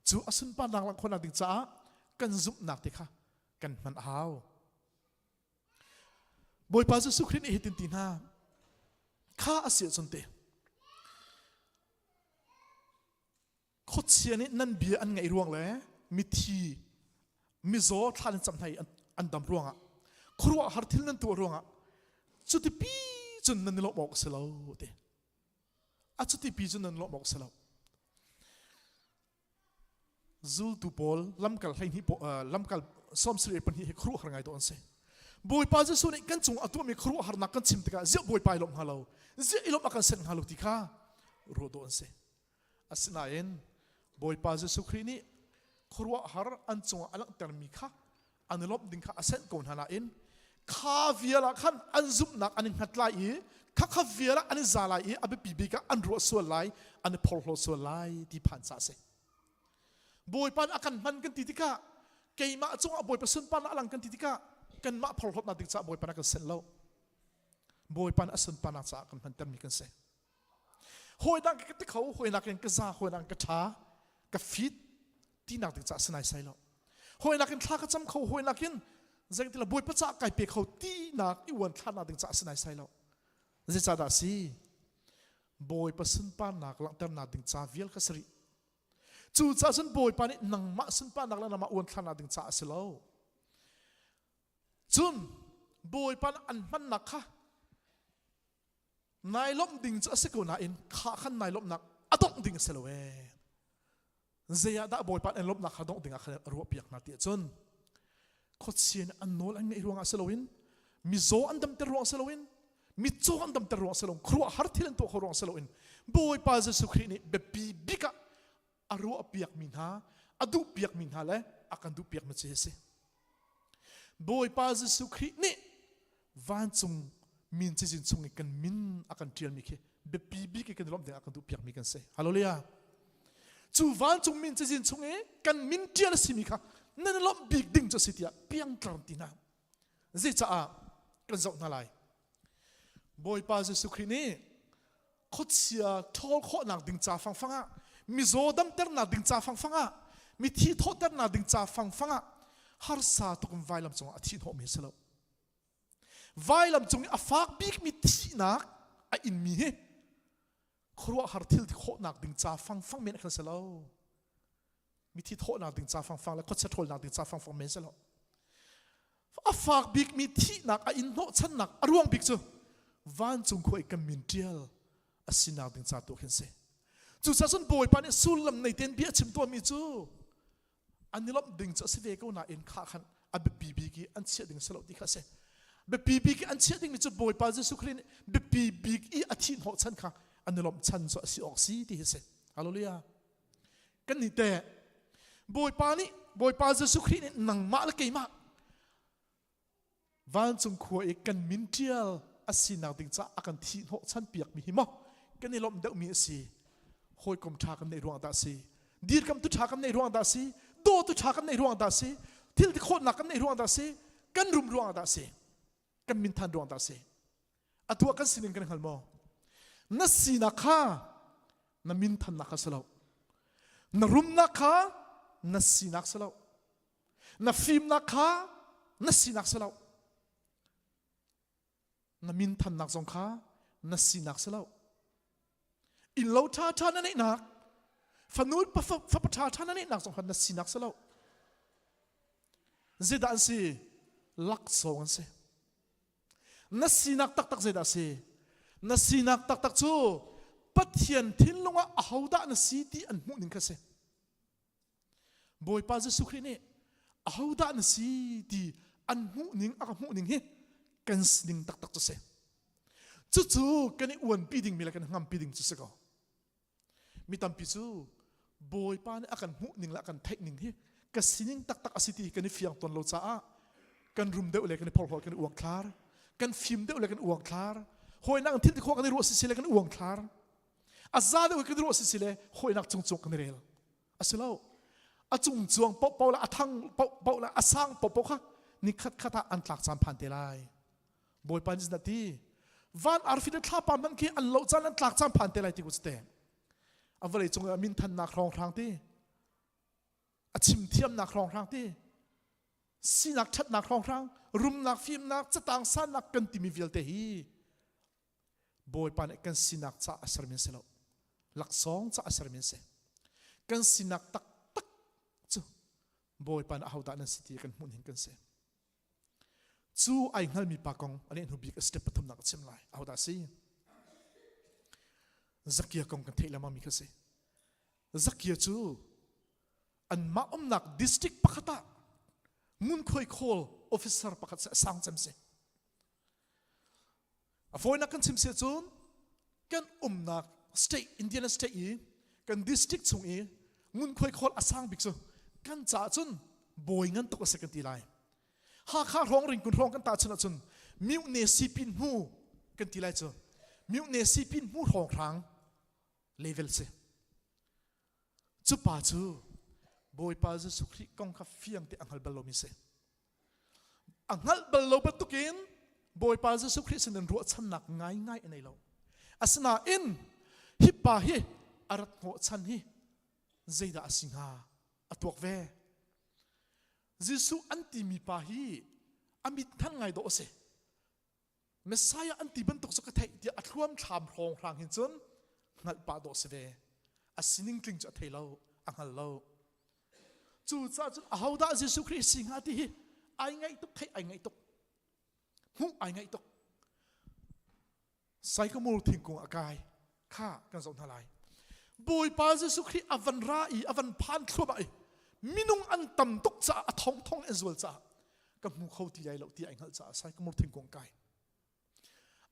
Cu a sunparnak langh khawhnak ding caah kan zumhnak te kha kan hman a hau. Bawipa Jesuh Khrih nih hitin ti hna, kha a si ahcun te, khuachia nih nan bia an ngaih ruang le mithi mizaw thla nan cam hna i an dam ruangah khuaruahhar thil nan tuah ruangah cuti pi cun nan i lawmh awk a si lo ti a cuti pi cun nan lawmh awk a si lo zultu pawl lamkal 12 lamkal 72 hi khuaruahhar ngai dawh an si. Bawipa Jesuh nih kan cung a tuahmi khuaruahharnak kan chim tikah ziah Bawipa i lawmh hnga lo, ziah i lawmh a kan senh hnga lo ti kha ruah dawh an si. Asinain Bawipa Jesuh Khrih nih khuaruahhar an cungah a langhtermi kha an i lawmh ding kha a senh ko hna nain kha vial ah khan an zumhnak an i hngat lai i khakha vial ah an i za lai i a biapi bik ah an ruah sual lai, an i phorhlaw sual lai ti phan ca a si. Bawipa nih a kan hman kan ti tikah keimah cungah Bawipa sunparnak a lang kan ti tikah kanmah phorhlawtnak ding caah Bawipa nih a kan senh lo. Bawipa nih a sunparnak caah kan hmantermi kan si. Hawi dang ka ti kho, hawi nakin ka za, hawi nakin ka ṭha, ka fit tinak ding caah si sai lo. Hawi nakin thla ka cam kho, hawi nakin zeitila Bawipa caah kai pe kho tinak i uan thlanak ding caah si sai lo. Zeicahdah si? Bawipa sunparnak langhternak ding ca vial kha si rih. Cucaah cun Bawipa nih nangmah sunparnak le nangmah uanthlarnak ding caah a si lo. Cun Bawipa nih an hmannak kha nai lawmh ding cu a si ko nain kha khan nai lawmhnak a dongh ding a si lo ee. Zei ah dah Bawipa nih an lawmhnak kha dongh ding ah khan a ruahpiak hna ti ahcun khuachia nih an nawl an ngeih ruangah si loin mizaw an damter ruang si loin mitcaw an damter ruang si loin khuaruahhar thil an tuah kho ruang si loin Bawipa Jesuh Khrih nih biapi bik ah a ruahpiak mi hna a duhpiak mi hna le a kan duhpiak mi cu hi a si Bawipa Jesuh Khrih nih vancung min cizin chung i kan min a kan ṭialmi khi biapi bik i kan lawmh ding a kan duhpiak mi kan si. Hallelujah. Cu vancung min cazin chung i kan min ṭial a simi kha nan lawmh bik ding cu a si tiah piangtlar ti hna. Zeicaah kan zoh hna lai. Bawipa Jesuh Khrih nih khuachia ṭhawl khawhnak ding ca fangfang ah mizaw damternak ding ca fangfang ah mithi thawhternak ding ca fangfang ah harsa tuk in vailam cungah a thih hnawhmi a si lo. Vailam cung i a fak bikmi thihnak a inmi hi khuaruahhar thil ti khawhnak ding ca fangfang men khan si lo. Mithi thawhnak ding ca fangfang le khuachia ṭhawlnak ding ca fangfang men si lo. A fak bikmi thihnak a in hnawhchannak a ruang bik cu vancung khua i kan min ṭial a sinak ding ca tu khin si. Cucaah cun Bawipa nih sullam nei tein bia a chim tuahmi cu an i lawmh ding cu a si ve ko nain kha khan a biapi bik i an chiah ding si lo ti kha a si. Biapi bik i an chiah dingmi cu Bawipa Jesuh Khrih nih biapi bik i a thih hnawh chan kha an i lawmh chan cu a si awk si ti hi a si. Hallelujah. Kan nih teh Bawipa nih Bawipa Jesuh Khrih nih nangmah le keimah Vancung khua i kan min ṭial a sinak ding caah a kan thih hnawhchan piakmi hi maw kan i lawmh deuhmi a si? Hawikom ṭha kan neih ruang dah a si? Dirkamtu ṭha kan neih ruang dah a si? Dawtu ṭha kan neih ruang dah a si? Thil ti khawhnak kan neih ruang dah a si? Kan rum ruang dah a si? Kan minthan ruang dah a si? Atu ah kan sining kan hngal maw? Na sinak kha na minthannak kha si lo. Na rumnak kha na sinak si lo. Na fimnak kha na sinak si lo. Na minthannak zong kha na sinak si lo. Innlo ṭha ṭha na neihnak, fanu fapa ṭha ṭha na neihnak zong kha na sinak si lo. Zeidah an si? Laksawng an si. Na sinak taktak zeidah a si? Na sinak taktak cu Pathian thinlung ah ahodah na si ti an hmuh ning kha si. Bawipa Jesuh Khrih nih ahodah na si ti an hmuh ning a ka hmuh ning hi kan sining taktak cu si. Cucu kan i uanpi dingmi le kan ngampi ding cu si ko. Mi tampi cu Bawipa nih a kan hmuh ning le a kan theih ning hi ka sining taktak a si ti kan i fiang tawn lo caah kan rum deuh le kan i phorhlawt kan i uangthlar kan fim deuh le kan uangthlar hawinak thil ti khawh kan i ruah si le kan uangthlar a za deuh kan i ruah si le hawinak cungcung kan i rel a si lo a cungcuang paohpaoh le a thang paohpaoh le a sang paohpaoh kha ni khat khat ah an tlak caan phan te lai bawipa nih na ti van arfi le thlapa hmanh khi an loh caan an tlak caan phan te lai ti ku te a vawlei cung ah min thannak hrawnghrang ti a chim thiamnak hrawnghrang ti sinak ṭhatnak hrawnghrang rumnak fimnak catang sannak kan timi vialte hi Bawipa nih kan sinak ca a sermi si lo. Laksawng ca a sermi si. Kan sinak taktak cu Bawipa nih ahodah nan si ti kan hmuh ning kan si. Cu ai hngalmi pa kong a leh hnu bik step pathumnak a chim lai. Ahodah si? Zakia kong kan theih lengmang mi kha si. Zakia cu anmah umnak district pakhat ah ngunkhuai khawl Officer pakhat si sang cem si. A fawinak kan chim si cun kan umnak state Indiana state i kan district chung i ngunkhuai khawl a sang bik cu kan caah cun bawi ngan tuk a si kan ti lai. Hakha hrawng ringkun hrawng kan tahchun ahcun Myone sipin hmu kan ti lai cu Myone sipin hmu hrawng hrang level si. Cu pa cu Bawipa Jesuh Khrih kong kha fiang te a hngal bal lomi si. A hngalh bal lo bantukin Bawipa Jesuh Khrih sinin ruahchannak ngaingai a nei lo. Asinain hi pa hi a rat hnawhchan hi zeidah a si hnga? A tuak ve. Jesuh an timi pa hi a mit than ngai dawh a si. Messiah an ti bantuk cu ka theih tiah a thluam thlam hrawng hrang hin cun hngalh pah dawh si ve. A sining tling cu a thei lo, a hngal lo. Cucaah cun ahodah Jesuh Khrih si hnga ti hi ai ngaih tuk, theih ai ngaih tuk, hmuh ai ngaih tuk. Sycamore thingkung a kai kha kan zoh hna lai. Bawipa Jesuh Khrih a van ra i a van phan thluahmah i minung an tam tuk caah a thongthong an zual caah ka hmu kho ti lai lo ti ai hngalh caah sycamore thingkung kai.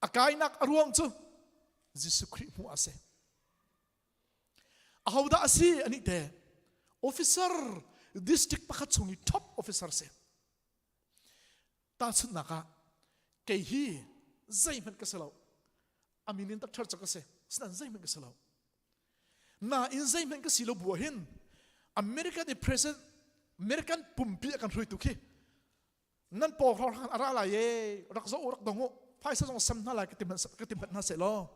A kainak a ruang cu Jesuh Khrih hmuh a si. Ahodah a si anih te officer district pakhat chung i top officer si. Tahchunhnak ah kei hi zeihmanh ka si lo. A min in tak cak ka si. Sinan zeihmanh ka si lo. Nain zeihmanh ka si lo bu hin American i president American pumpi a kan hruaitu khi nan paw hrawng a ra lai e rak zoh rak dong u phaisa zong sam hna lai ka ti ka ti hmanh hna seh law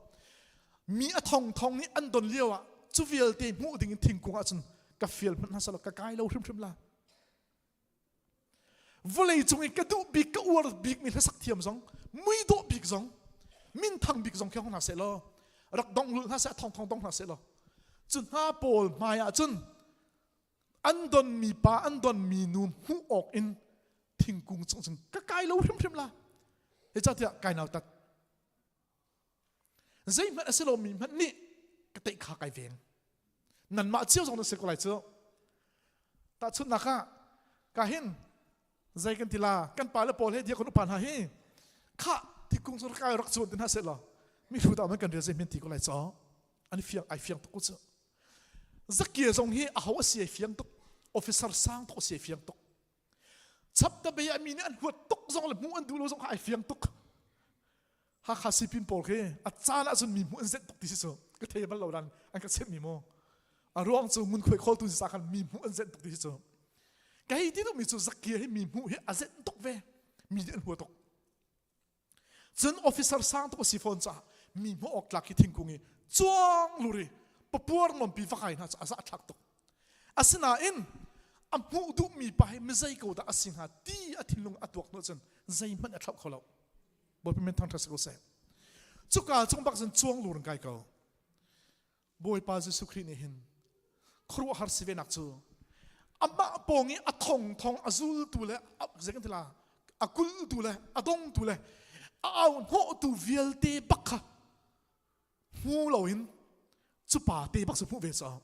mi a thong thong nih an don lio ah cu vialte hmuh ding in thingkung ahcun ka fial hmanh hna seh law ka kai lo hrimhrim la Vawlei cung i ka duh bik ka uar bik mi hlasak thiam zong mui dawh bik zong minthang bik zong khi hong hna seh law rak dong lul hna seh thong thong dong hna seh law cu hna pawl hmai ah cun an don mi pa an don mi nu hmuh awk in thingkung cung cun ka kai lo hrimhrim la zeicahtiah kai nau tat zeihmanh a si lomi hmanh nih ka teih kha kai veng nanmah cio zong na si ko lai cu tahchunhnak ah ka hin zei kan ti la kan pa le pawl he dia kan upa hna hi kha thikung cu kai rak chuan ti hna seh law mi hru da man kan rel zei men ti ko lai cho an fiang ai fiang tuk ku cu zakia zong hi a ho a si ai fiang tuk officer sang tuk a si ai fiang tuk chap ta be mi nih an huat tuk zong le hmuh an duh lo zong kha ai fiang tuk Hakha sipin pawl khi a caan ahcun mi hmuh an zenh tuk ti si cu ka thei bal lo dan an ka chimh mi mu a ruang cu ngunkhuai khawltu si sa khan mi hmuh an zenh tuk ti si cu ka hei ti duhmi cu zakia hi mi hmuh hi a zenh tuk ve mi nih an hua tuk cun officer sang tuk a si fawn caah mi hmuh awk tlak hi thingkung i cuang luri papuar nompi vakai hna cu a za thlak tuk asinain a hmuh duhmi pa hi mizei ko dah a si hnga ti a thinlung a tuak hnu cun zeihmanh a thlauh kho lo Bawipa min thangṭhat si ko seh. Cuka cung bak cun cuang lur in kai ko. Bawipa Jesuh Khrih nih hin khuaruahhar si venak cu amah pawng i a thong thong a zultu le zei kan ti la a kultu le a dongtu le a au hnawhtu vialte bak kha hmu loin cu pa te bak cu hmuh ve caah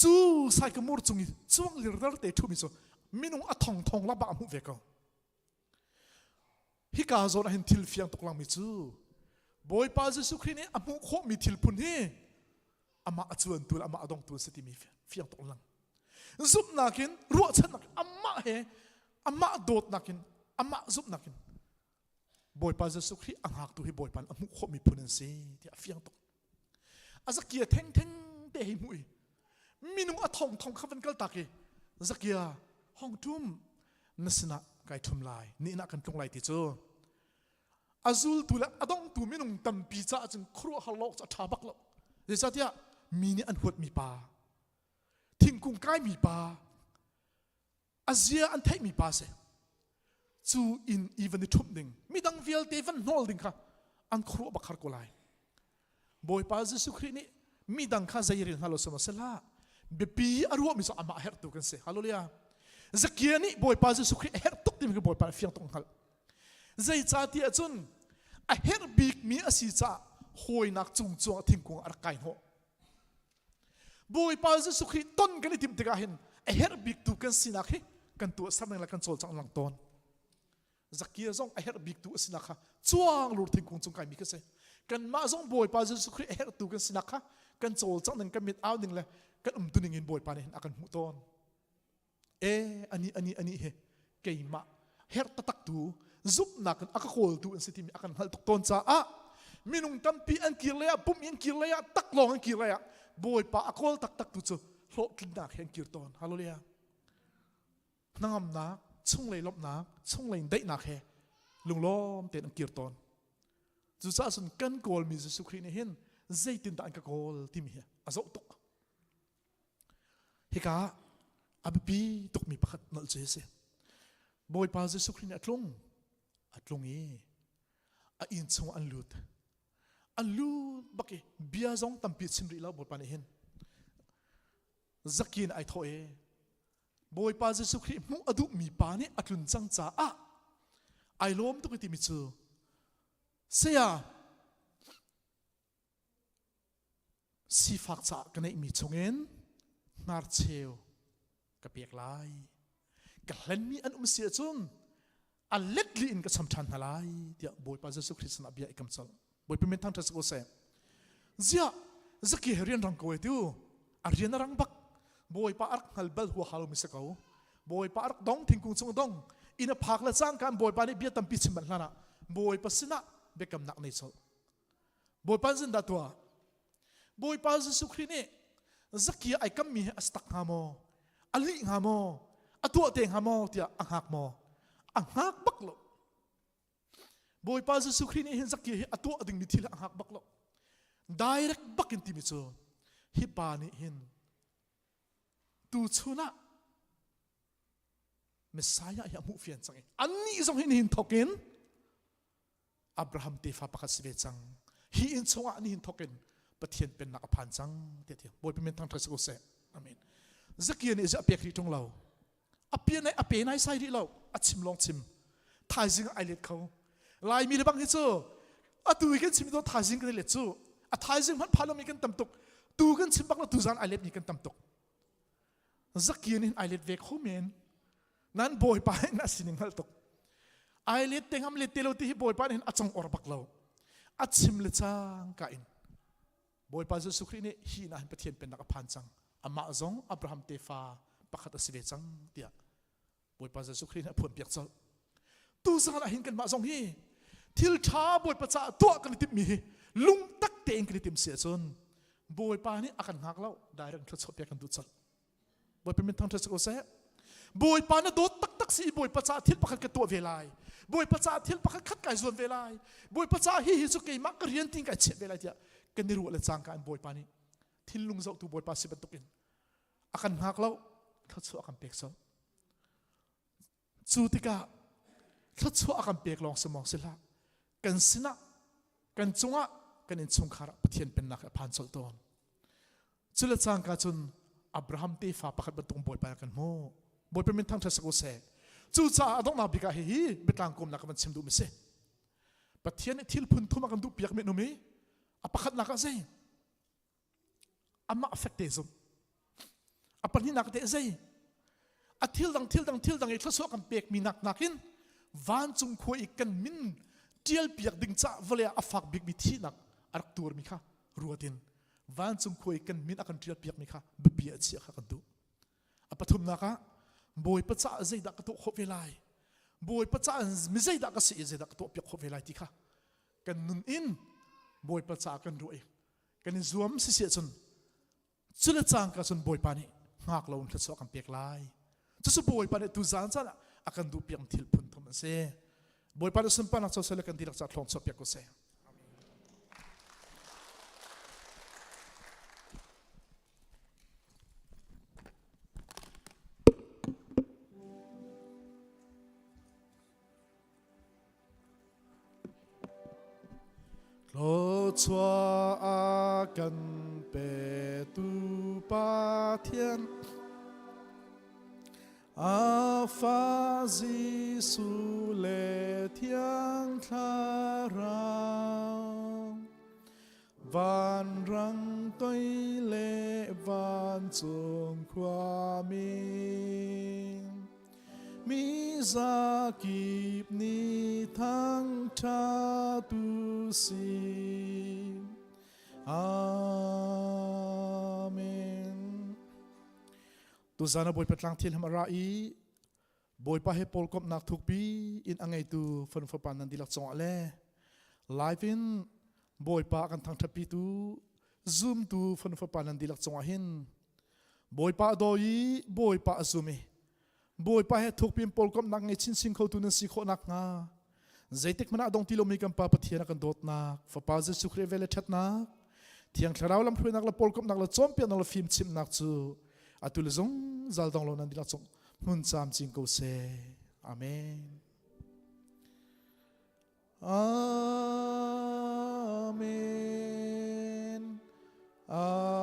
cu saikamur cung i cuang lirdar te ṭhumi cu minung a thong thong la bak a hmuh ve ko Hika zawn ah hin thil fiang tuk langmi cu Bawipa Jesuh Khrih nih a hmuh khawhmi thil phun hi amah a cuantu le amah a dongtu a si timi fiang tuk lang. Zumhnak in ruahchannak amah he amah dawtnak in amah zumhnak in Bawipa Jesuh Khrih a hngaktu hi Bawipa nih a hmuh khawhmi phun an si tiah a fiang tuk. A zakia thengtheng te hei hmuh i minung a thong thong kha van kal tak i zakia hong tum na sinah kai ṭhum lai ni nah kan tlung lai ti cu a zultu le a dongtu minung tampi caah cun khuaruahhar lo cu a ṭha bak lo zeicahtiah mi nih an huatmi pa thingkung kaimi pa a zia an theihmi pa si cu inn i van i ṭhumh ding midang vialte van hnawl ding kha an khuaruah bak har ko lai Bawipa Jesuh Khrih nih midang kha zei rel hna lo sema sehlah biapi a ruahmi cu amah herhtu kan si hallelujah Zakia nih Bawipa Jesuh Khrih a herh tuk timi khi Bawipa nih fiang tuk hngalh zeicahtiah cun a herh bikmi a si caah hawinak cung cuang thingkung a rak kai hnawh Bawipa Jesuh Khrih ton kan i timh tikah hin a herh bik tu kan sinak hi kan. Kan tuahser ning le kan cawlcangh lang tawn. Zakia zong a herh bik tu a sinak kha cuang lur thingkung cung kaimi ka si. Kanmah zong Bawipa Jesuh Khrih a herhtu kan sinak kha kan cawlcangh ning kan mit au ning le kan umtu ning in Bawipa nih hin a kan hmuh tawn. E ani ani ani he keimah herh taktak tu zumhnak in a ka kawltu an si timi a kan hngalh tuk tawn caah minung tampi an kir lei ah pum in kir lei ah taklawng an kir lei ah Bawipa a kawl taktak tu cu hlawhtlinnak he an kir tawn. Hallelujah. Hnangamnak, chunglei lawmhnak, chunglei daihnak he lunglawm tein an kir tawn. Cucaah cun kan kawlmi Jesuh Khrih nih hin zeitindah an ka kawl timi hi a zoh tuk. Hika a biapi tukmi pakhat nolh cu a si. Bawipa Jesuh Khrih nih a tlung, a tlung i a inn chungah an lut. An lut bak i bia zong tampi chim rih lo Bawipa nih hin. Zakin ai thawh i Bawipa Jesuh Khrih hmuh a duhmi pa nih a tlun cang caah ai lawm tuk i timi cu saya sifak caah ka neihmi chungin hnarcheu ka pek lai ka hlenmi an um si ahcun a let li in ka cham ṭhan hna lai tiah Bawipa Jesuh Khrist sinah bia i kam colh Bawipa min thangṭhat si ko seh ziah zaki he rian rang ko e tu a rian a rang bak Bawipa a rak hngal bal huaha lomi si ko Bawipa a rak dong thingkung cung dong inn a phak le cangka in Bawipa nih bia tampi chim manh hlan ah Bawipa sinah biakamnak nei colh Bawipa zin dah tuah? Bawipa Jesuh Khrih nih Zakia ai kammi hi a si tak hnga maw? A lih hnga maw? A tuah te hnga maw? tiah a hngak maw? A hngak bak lo. Bawipa Jesuh Khrih nih hin Zakia hi a tuah dingmi thil a hngak bak lo. Direct bak in timi cu hi pa nih hin tu chun ah Messiah hi a hmuh fian cang i annih zong hi nihin thawk in Abraham tefa pakhat si ve cang. Hi inn chungah nihin thawk in Pathian pennak a phan cang tiah ti. Bawipa min thangṭhat si ko seh. Amen. Zakia nih a pek rih ṭung lo. A pe nai a pe nai sai rih lo. A chim lawng chim. Thaizing ai let kho. Laimi le bang hi cu atu i kan chim to thaizing kan i let cu. A thaizing hmanh phan lomi kan tam tuk. Tu kan chim bak lo tu zan ai let mi kan tam tuk. Zakia nih ai let ve kho men. Nan bawipa in a sining hngalh tuk. Ai let te ngam let te lo ti hi bawipa nih a cong or bak lo. A chim le cang ka in. Bawipa Jesuh Khrih nih hi na hin Pathian pennak a phan cang. Amah zong Abraham tefa pakhat a si ve cang tiah Bawipa Jesuh Khrih nih a phuan piak colh. Tu zan ah hin kanmah zong hi thil ṭha Bawipa caah tuah kan i timhmi hi lungtak tein kan i tim si ahcun Bawipa nih a kan hngak lo direct thluachuah piak kan duh colh. Bawipa min thangṭhat si ko seh. Bawipa na dawt taktak si i Bawipa caah thil pakhat ka tuah ve lai. Bawipa caah thil pakhat khat kai zuam ve lai. Bawipa caah hi hi cu keimah ka rian ting kai chiah ve lai tiah kan i ruah le cangka in Bawipa nih thinlung zohtu Bawipa si bantukin a kan hngak lo thluachuah a kan pek colh. Cu tikah thluachuah a kan pek lawng si maw si hlah. Kan sinah kan cungah kan innchungkhar ah Pathian pennak a phan colh tawn. Cule cangka cun Abraham tefa pakhat bantuk Bawipa kan hmuh. Bawipa min thangṭhat sak u seh. Cucaah a donghnak bik ah hihi biatlang kawmnak ka van chim duhmi si. Pathian nih thil phun thum a kan duh piak mi an um i a pakhatnak ah zei? Amah fek te zum. A pahnihnak te zei? A thil dang thil dang thil dang i thluachuah kan pekmi nak nakin vancung khua i kan min ṭial piak ding cah vawlei ah a fak bikmi thihnak a rak tuarmi kha ruat in vancung khua i kan min a kan ṭial piakmi kha biapi a chiah kha kan duh. A pathumnak ah Bawipa caah zeidah ka tuah khawh ve lai? Bawipa caah mi zeidah ka si i zeidah ka tuah piak khawh ve lai ti kha kan nun in Bawipa caah kan ruah i kan i zuam si si ahcun cule cangka cun Bawipa nih hngak lo in thluachuah kan pek lai. Cucu Bawipa nih tuzaan caan ah a kan duh piak thil phun thum an si. Bawipa nih sunparnak co seh le kan dihlak caah thlawng chuah piak ko seh. Thluachuah a kan petu Pathian a fa Jesuh le Thiang Thlarau vanrang toi le vancung khuami. Mi zakip nih thangṭhat u sih. Amen. Tuzan a Bawipa tlang thil ham a ra i Bawipa he pawl komhnak thukpi in a ngeitu fanu fapa nan dihlak cungah le live in Bawipa kan thangṭhatpi tu zumtu fanu fapa nan dihlak cungah hin Bawipa a daw i Bawipa a zum i Bawipa he thukpi in pawl komhnak ngei chinchin khotu nan si khawh nakhnga zeitik hmanh ah dong ti lomi kan Pa Pathian a kan dawtnak Fapa Jesuh Khrih vel le ṭhatnak Thiang Thlarau lamhruainak le pawl komhnak le cawnpiaknak le fimchimhnak cu atu le zungzal dong lo nan dihlak cung hmun camcin ko seh. Amen. Amen. Amen.